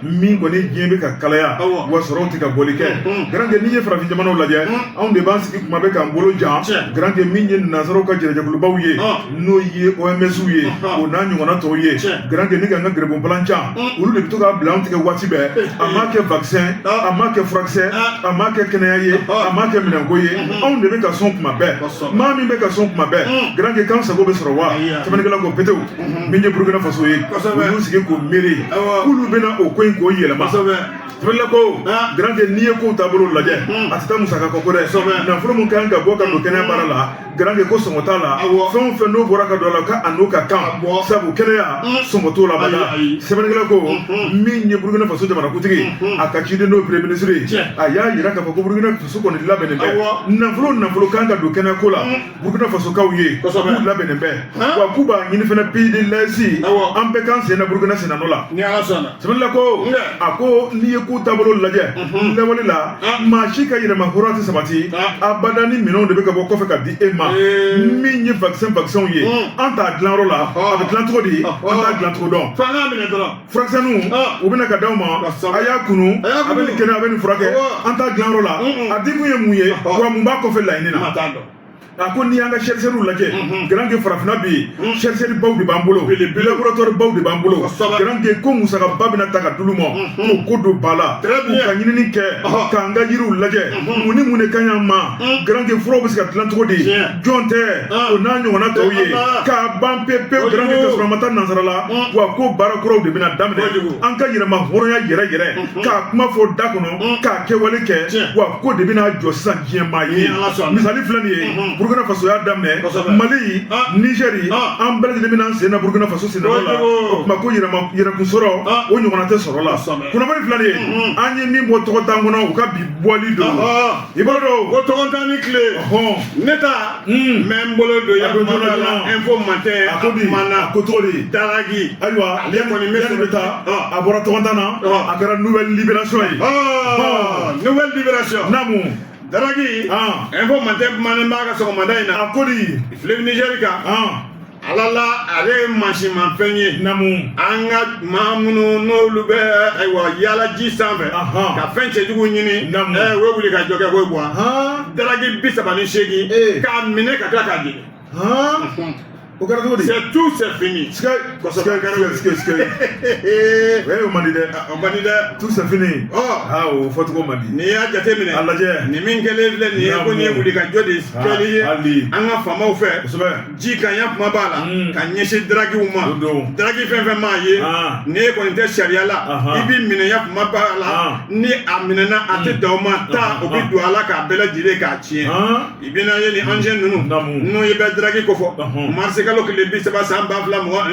min kɔni diɲɛ bɛ ka kalaya, wa sɔrɔw tɛ ka bɔli kɛ. Garanke, n'i ye farafin jamanaw lajɛ, anw de b'an sigi kuma bɛ k'an bolo jan. Garanke, min ye nansaraw ka jɛrɛjɛkulubaw ye, n'o ye OMS ye, o n'a ɲɔgɔnna tɔw ye, Garanke, ni k'an ka gɛrɛbɔnpalan can, olu de bɛ to k'a bila anw tigɛ waati bɛɛ. A m'a kɛ vaccin, a m'a kɛ furakisɛ, a m'a kɛ kɛnɛya ye, a m'a kɛ minɛnko ye, anw de bɛ ka sɔn kuma bɛɛ. Maa min bɛ ka sɔn kuma bɛɛ, Garanke, k'an sago bɛ sɔrɔ wa? Sɛbɛnnikɛla ko petewu, min ye Burukina Faso ye, u y'u sigi k'o miiri k'olu bɛna o ko in k'o yɛlɛma. Sɛbɛnnikɛla ko, Garanke, n'i ye kow taabolo lajɛ, a tɛ taa musaka kɔ ko dɛ. Nafolo min kan ka bɔ ka don kɛnɛya baara la, Garanke, ko sɔngɔ t'a la. Fɛn o fɛn n'o bɔra ka don a la, k'a n'o ka kan, sabu kɛnɛya sɔngɔ t'o la bada. Sɛbɛnnikɛla ko, min ye Burukina Faso jamanakuntigi, a ka ciden, n'o ye premier ministre ye, a y'a yira k'a fɔ ko Burukina Faso kɔni labɛnnen bɛ. Nafolo nafolo kan ka don kɛnɛya ko la, Burukina Fasokaw ye, k'u labɛnnen bɛ, wa k'u b'a ɲini fana pays de l'AES, an bɛɛ k'an sen na Burukina sennanɔ la. Ni Ala sɔnna. Sɛbɛnnikɛla ko, a ko n'i ye ko ko taabolo lajɛ lawale la, maa si ka yɛrɛma hɔrɔnya tɛ sabati abada ni minɛnw de bɛ ka bɔ kɔfɛ ka di e ma. Min ye vaccin ye, an t'a dilanyɔrɔ la, a bɛ dilan cogo di, an t'a dilan cogo dɔn. F'an k'a minɛ dɔrɔn. Furakisɛninw, u bɛna ka d'aw ma, a y'a kunu, a bɛ nin kɛnɛ, a bɛ nin furakɛ, an t'a dilanyɔrɔ la. A dikun ye mun ye? Wa mun b'a kɔfɛ laɲini na? A ko n'i y'an ka chercheurs lajɛ, Garanke, farafinna bi yen, chercheurs baw de b'an bolo, laboratoire baw de b'an bolo. Garanke, ko musakaba bɛna ta ka d'olu ma k'o ko don ba la, k'u ka ɲinini kɛ, k'an ka yiriw lajɛ, mun ni mun de ka ɲi an ma. Garanke, furaw bɛ se ka dilan cogo di, jɔn tɛ o n'a ɲɔgɔnna tɔw ye, k'a ban pewu pewu. Garanke, ka sɔrɔ a ma taa nansara la. Wa ko baara kuraw de bɛna daminɛ, an ka yɛrɛma hɔrɔnya yɛrɛ yɛrɛ, k'a kuma fɔ da kɔnɔ, k'a kɛwale kɛ. Wa ko de bɛna jɔ sisan diɲɛ maa ye. Misali filɛ nin ye, Burukina Faso y'a daminɛ, Mali, Nizɛri, an bɛɛ lajɛlen bɛna an sen na Burukina Faso sen nɔ la. O tuma ko yɛrɛkun sɔrɔ, o ɲɔgɔnna tɛ sɔrɔ la. Kunnafoni filɛ nin ye, an ye min bɔ tɔgɔtan kɔnɔ, u ka bi bɔli don i bolo don. Ko tɔgɔtan ni tile. Ne ta n bɛ n bolo don A don ya joona la joona. Info Matin. A ko di? Kumana. A ko cogo di? Daragi. Ayiwa, Ale kɔni bɛ yanni bɛ taa, a bɔra tɔgɔtan na, a kɛra Nouvelle Libération ye. Nouvelle Libération. Naamu. Daragi. Info Matin kumanen b'a ka sɔgɔmada in na. A ko di? Fleuve Niger kan. Ala la, ale ye mansimafɛn ye. Naamu. An ka maa minnu n'olu bɛ ayiwa yaala ji sanfɛ ka fɛn cɛjugu ɲini, u ye wuli ka jɔ kɛ k'o bɔ daragi 38 k'a minɛ ka tila k'a jeni. O kɛra cogo di? C'est tout, c'est fini. Sikɛ sikɛ sikɛ sikɛ, o man di dɛ. O man di dɛ. Tout c'est fini. Aa, o fɔcogo man di. N'i y'a jateminɛ, A lajɛ. nin min kɛlen filɛ nin ye, ko nin ye wuli ka jɔ de kɛli ye Hali. an ka faamaw fɛ ji kan, ya kuma b'a la, ka ɲɛsin daragiw ma. O don. Daragi fɛn fɛn m'a ye, n'e kɔni tɛ sariya la, i b'i minɛ, ya kuma b'a la. Ni a minɛna, a tɛ dan o ma taa, o bɛ don a la k'a bɛɛ lajɛlen k'a tiɲɛ. I bɛna ye nin engin ninnu, n'o ye bɛ daragi kofɔ, marisikalo tile 30 san 2026,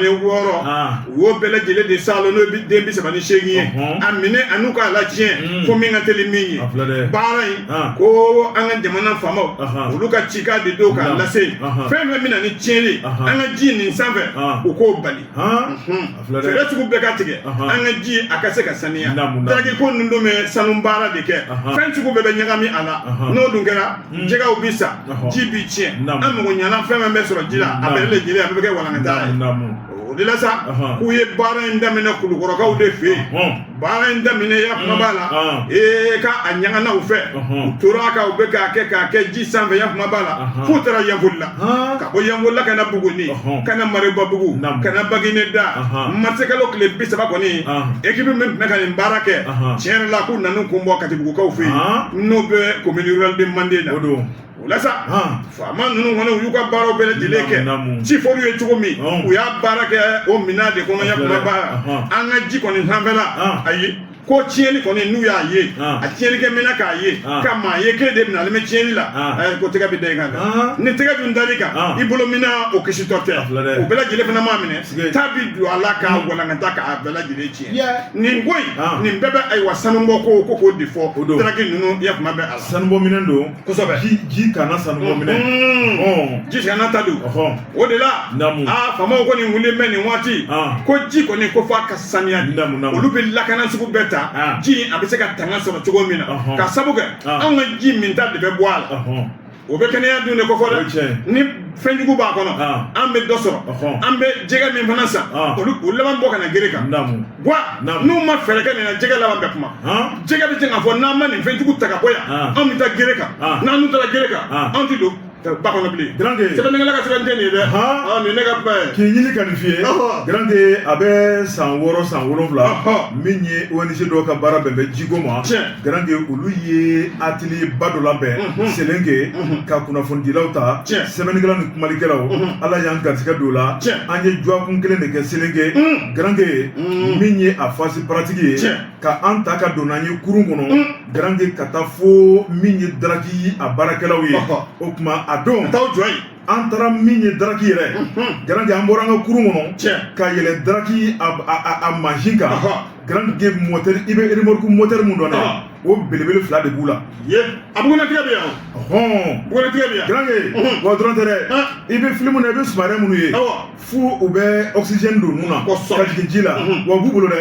u y'o bɛɛ lajɛlen de salo, n'o ye den 38 ye, a minɛ a n'u k'a latiɲɛ ko min ka teli min ye. A filɛ dɛ. Baara in, ko an ka jamana faamaw, olu ka cikan de don k'a lase, fɛn fɛn bɛ na ni tiɲɛni an ka ji nin sanfɛ, u k'o bali. A filɛ dɛ. Fɛɛrɛ sugu bɛɛ ka tigɛ an ka ji a ka se ka saniya. Daragi ko ninnu dun bɛ sanu baara de kɛ, fɛn sugu bɛɛ bɛ ɲagami a la. N'o dun kɛra, jɛgɛw bi sa, ji bi tiɲɛ, an mago ɲana fɛn fɛn bɛ sɔrɔ ji la, a bɛɛ lajɛlen a bɛɛ bɛ kɛ walankata ye. O de la sa, k'u ye baara in daminɛ kulukɔrɔkaw de fɛ yen. Baara in daminɛ, ya kuma b'a la, ee ka a ɲagana u fɛ, u tora a kan, u bɛ k'a kɛ k'a kɛ ji sanfɛ, ya kuma b'a la, f'u taara Yanfolila, ka bɔ Yanfolila ka na Buguni, ka na Maribabugu, ka na Bagineda. Marisikalo tile 30 kɔni, équipe min tun bɛ ka nin baara kɛ, tiɲɛ yɛrɛ la, k'u nan'u kun bɔ Katibugukaw fɛ yen, n'o bɛ commune rurale de Manden na. O don. O la sa, faama ninnu kɔni, u y'u ka baaraw bɛɛ lajɛlen kɛ, ci fɔr'u ye cogo min, u y'a baara kɛ o minɛn de kɔnɔ, ya kuma b'a la. An ka ji kɔni sanfɛla, ayi, ko tiɲɛni kɔni, n'u y'a ye, a tiɲɛnikɛ minɛ k'a ye, ka maa ye k'e de bɛna ale bɛ tiɲɛni la, ko tɛgɛ bɛ da i kan dɛ. Ni tɛgɛ dun dar'i kan, i bolo minɛ o kisitɔ tɛ. O bɛɛ lajɛlen fana m'a minɛ, taa bi don a la k'a walankata k'a bɛɛ lajɛlen tiɲɛ. Nin ko in, nin bɛɛ bɛ ayiwa sanubɔ ko ko k'o de fɔ daraki ninnu, ya kuma bɛ a la. Sanubɔ minɛn don. Kosɛbɛ. Ji kana sanubɔ minɛn. Ji kana ta don. O de la, aa, faamaw kɔni wulilen bɛ nin waati, ko ji kɔni, ko f'a ka saniya de. Olu bɛ lakana sugu bɛɛ ta, ji in a bɛ se ka tanga sɔrɔ cogo min na, ka sabu kɛ anw ka ji minta de bɛ bɔ a la, o bɛ kɛnɛya dun de kofɔ dɛ. Ni fɛnjugu b'a kɔnɔ, an bɛ dɔ sɔrɔ, an bɛ jɛgɛ min fana san, olu o laban bɔ ka na gere kan. Wa n'u ma fɛɛrɛ kɛ nin na, jɛgɛ laban bɛ kuma. Jɛgɛ bɛ se k'a fɔ n'an ma nin fɛnjugu ta ka bɔ yan, anw bɛ taa gere kan. N'an dun taara gere kan, anw tɛ don ba kɔnɔ bilen. Sɛbɛnnikɛla ka sɛbɛn tɛ nin ye dɛ, nin ne ka kuma ye. K'i ɲini ka nin f'i ye, Garanke, a bɛ san 6 san 7, min ye ONG dɔw ka baara bɛn bɛ jiko ma. Garanke, olu ye atelier ba dɔ labɛn Selenke, ka kunnafonidilaw ta, sɛbɛnnikɛlaw ni kumalikɛlaw. Ala y'an garisɛgɛ don o la, an ye dɔgɔkun kelen de kɛ Selenke. Garanke, min ye a phase pratique ye, ka an ta ka don n'an ye kurun kɔnɔ, Garanke, ka taa fo min ye daraki a baarakɛlaw ye. O tuma a don t'aw jɔ yen. An taara min ye daraki yɛrɛ, Garanke, an bɔra an ka kurun kɔnɔ ka yɛlɛ daraki a mansin kan. Garanke, moteur, i bɛ remorque moteur mun dɔn dɛ. O belebele fila de b'u la. Ye a bugunnatigɛ bɛ yan. Hɔn. Bugunnatigɛ bɛ yan. Garange, wa dɔrɔn tɛ dɛ, i bɛ filimu na, i bɛ sous-marin minnu ye, f'u u bɛ oxygène don nun na ka jigin ji la, wa u b'u bolo dɛ.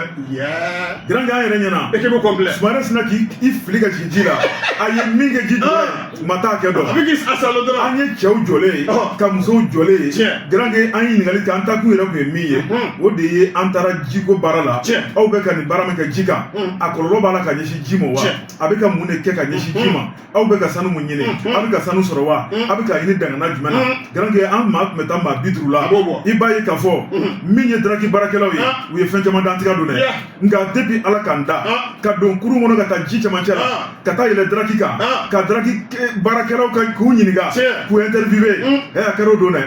Garange, an yɛrɛ ɲɛna. Équipe complet. Sous-marin sinna k'i fili ka jigin ji la, a ye min kɛ ji jukɔrɔ, maa t'a kɛ dɔn. A bɛ k'i salo dɔrɔn. An ye cɛw jɔlen ye, ka musow jɔlen ye. Garange, an ye ɲininkali kɛ, an taakun yɛrɛ tun ye min ye, o de ye an taara jiko baara la. Aw bɛ ka nin baara min kɛ ji kan, a kɔlɔlɔ b'a la ka ɲɛsin ji ma wa? A bɛ ka mun de kɛ ka ɲɛsin ji ma? Aw bɛ ka sanu mun ɲini? Aw bɛ ka sanu sɔrɔ wa? Aw bɛ ka ɲini dangana jumɛn na? Garange, an maa tun bɛ taa maa 50 la. I b'a ye k'a fɔ min ye daraki baarakɛlaw ye, u ye fɛn caman dantigɛ don dɛ. Nka depuis Ala k'an da, ka don kurun kɔnɔ ka taa ji cɛmancɛ la, ka taa yɛlɛ daraki kan, ka daraki baarakɛlaw ka k'u ɲininka, k'u interviewer, a kɛra o don dɛ.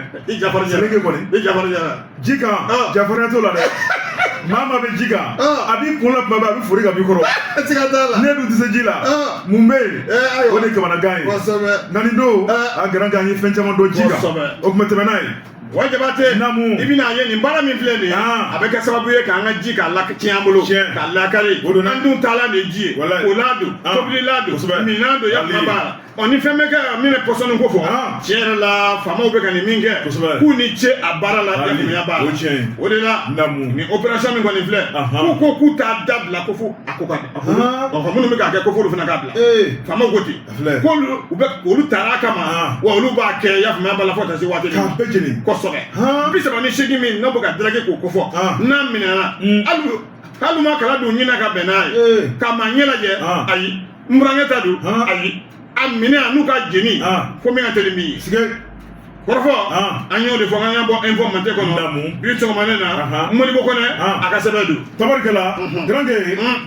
Selenge kɔni ji kan, jafarinya t'o la dɛ. Maa maa bɛ ji kan, a b'i kun la tuma bɛɛ, a bɛ fori ka b'i kɔrɔ. Ne dun tɛ se ji la, mun bɛ yen? O de ye kamanagan ye. Nka nin don a garange, an ye fɛn caman dɔn ji kan, o tun bɛ tɛmɛ n'a ye. Wa Jabate, i bɛna ye nin baara min filɛ nin ye, a bɛ kɛ sababu ye k'an ka ji k'a la tiɲɛ an bolo, k'a lakari. An dun taalan de ye ji ye, kolan don, tobililan don, minnan don, ya kuma b'a la. Ɔ ni fɛn bɛ kɛ min bɛ pɔsɔni ko fɔ, tiɲɛ yɛrɛ la, faamaw bɛ ka nin min kɛ, k'u ni ce a baara la, yafaamuya b'a la. O de la nin opération min kɔni filɛ, k'u ko k'u t'a dabila ko fo a ko ka ɔ minnu bɛ k'a kɛ, ko f'olu fana k'a bila. Faamaw ko ten k'olu u bɛ olu taara a kama, wa olu b'a kɛ, yafaamuya b'a la, fo ka taa se waati min ma. K'a bɛɛ jeni. Kosɛbɛ. 38 min n'o bɛ ka daraki k'o kofɔ, n'a minɛna, hali ma kala don ɲinɛ ka bɛn n'a ye ka maa ɲɛ lajɛ, ayi, n burankɛ ta don, ayi, a minɛ a n'u ka jeni fo min ka teli min ye. Kɔrɔfɔ, an y'o de fɔ, k'an y'a bɔ Info Matin kɔnɔ bi sɔgɔmada na. Modibo Kɔnɛ a ka sɛbɛn don. Tabarikɛla Garange,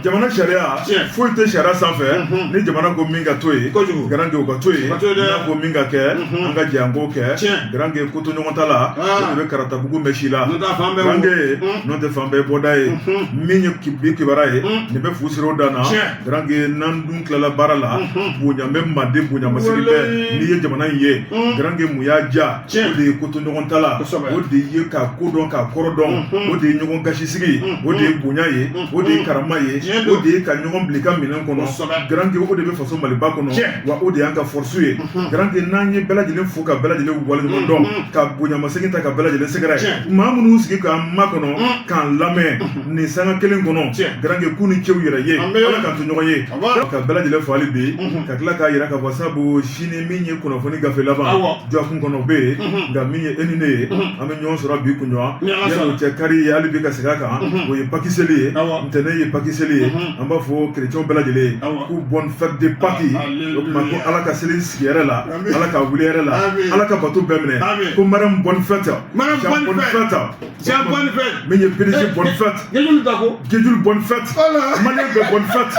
jamana sariya, foyi tɛ sariya sanfɛ. Ni jamana ko min ka to yen, Garange, o ka to yen. N'a ko min ka kɛ, an ka jɛ an k'o kɛ. Garange, ko to ɲɔgɔn ta la, o de bɛ karatabugu mɛn si la. Garange, n'o tɛ fan bɛɛ bɔda ye. Min ye bi kibaruya ye, nin bɛ fu siri o dan na. Garange, n'an dun tilala baara la, bonya bɛ manden, bonya masigi bɛɛ. N'i ye jamana in ye, Garange, mun y'a diya? O de ye ko to ɲɔgɔn ta la, o de ye ka ko dɔn k'a kɔrɔ dɔn, o de ye ɲɔgɔn gasi sigi, o de ye bonya ye, o de ye karama ye, o de ye ka ɲɔgɔn bila i ka minɛn kɔnɔ. Garange, o de bɛ faso Maliba kɔnɔ, wa o de y'an ka force ye. Garange, n'an ye bɛɛ lajɛlen fo ka bɛɛ lajɛlen waleɲuman dɔn, ka bonyamasegin ta ka bɛɛ lajɛlen sɛgɛrɛ, maa minnu sigi k'an makɔnɔ k'an lamɛn nin sanga kelen kɔnɔ, Garange, k'u ni ce u yɛrɛ ye. Ala k'an to ɲɔgɔn ye, ka bɛɛ lajɛlen fo hali bi, ka tila k'a yira k'a fɔ sabu sini min ye kunnafoni gafe laban dɔgɔkun kɔnɔ bɛ yen, nka min ye e ni ne ye, an bɛ ɲɔgɔn sɔrɔ bi kunɲɔgɔn. Yanni o cɛ, kari ye hali bi ka segin a kan, o ye Pâques seli ye, ntɛnɛn ye Pâques seli ye. An b'a fɔ kerecɛnw bɛɛ lajɛlen ye k'u bonne fête de Pâques. O tuma ko Ala ka seli sigi hɛrɛ la, Ala ka wuli hɛrɛ la, Ala ka bato bɛɛ minɛ. Ko Mariam, bonne fête. Mariam, bonne fête. Jean, bonne fête. Min ye PDG, bonne fête. Gejulu Dako. Gejulu, bonne fête. Malien bɛɛ, bonne fête.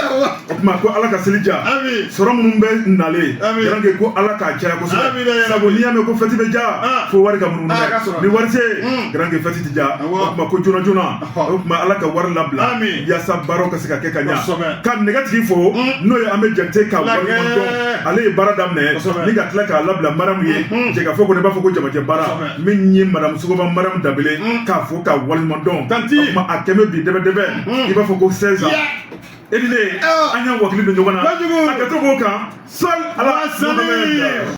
O tuma ko Ala ka seli diya. Sɔrɔ minnu bɛ nalen, Garange, ko Ala k'a caya kosɛbɛ. Sabu n'i y'a mɛn ko fête bɛ diya, fo wari ka munumunu dɛ. Ni wari tɛ yen, Garange, fête tɛ diya. O tuma ko joona joona, o tuma Ala ka wari labila yaasa baaraw ka se ka kɛ ka ɲa. Ka nɛgɛtigi fo, n'o ye an bɛ Jakite ka waleɲuman dɔn. Ale ye baara daminɛ ni ka tila k'a labila Mariam ye. Jɛkafɔ kɔnɔ, i b'a fɔ ko jamajɛ baara min ye Madame Sogoba Mariam Danbele, k'a fo k'a waleɲuman dɔn. A kɛmɛ bi dɛbɛ dɛbɛ, i b'a fɔ ko 16 ans. E ni ne, an y'an wakili don ɲɔgɔn na. A ka to k'o kan. Sɔli ala.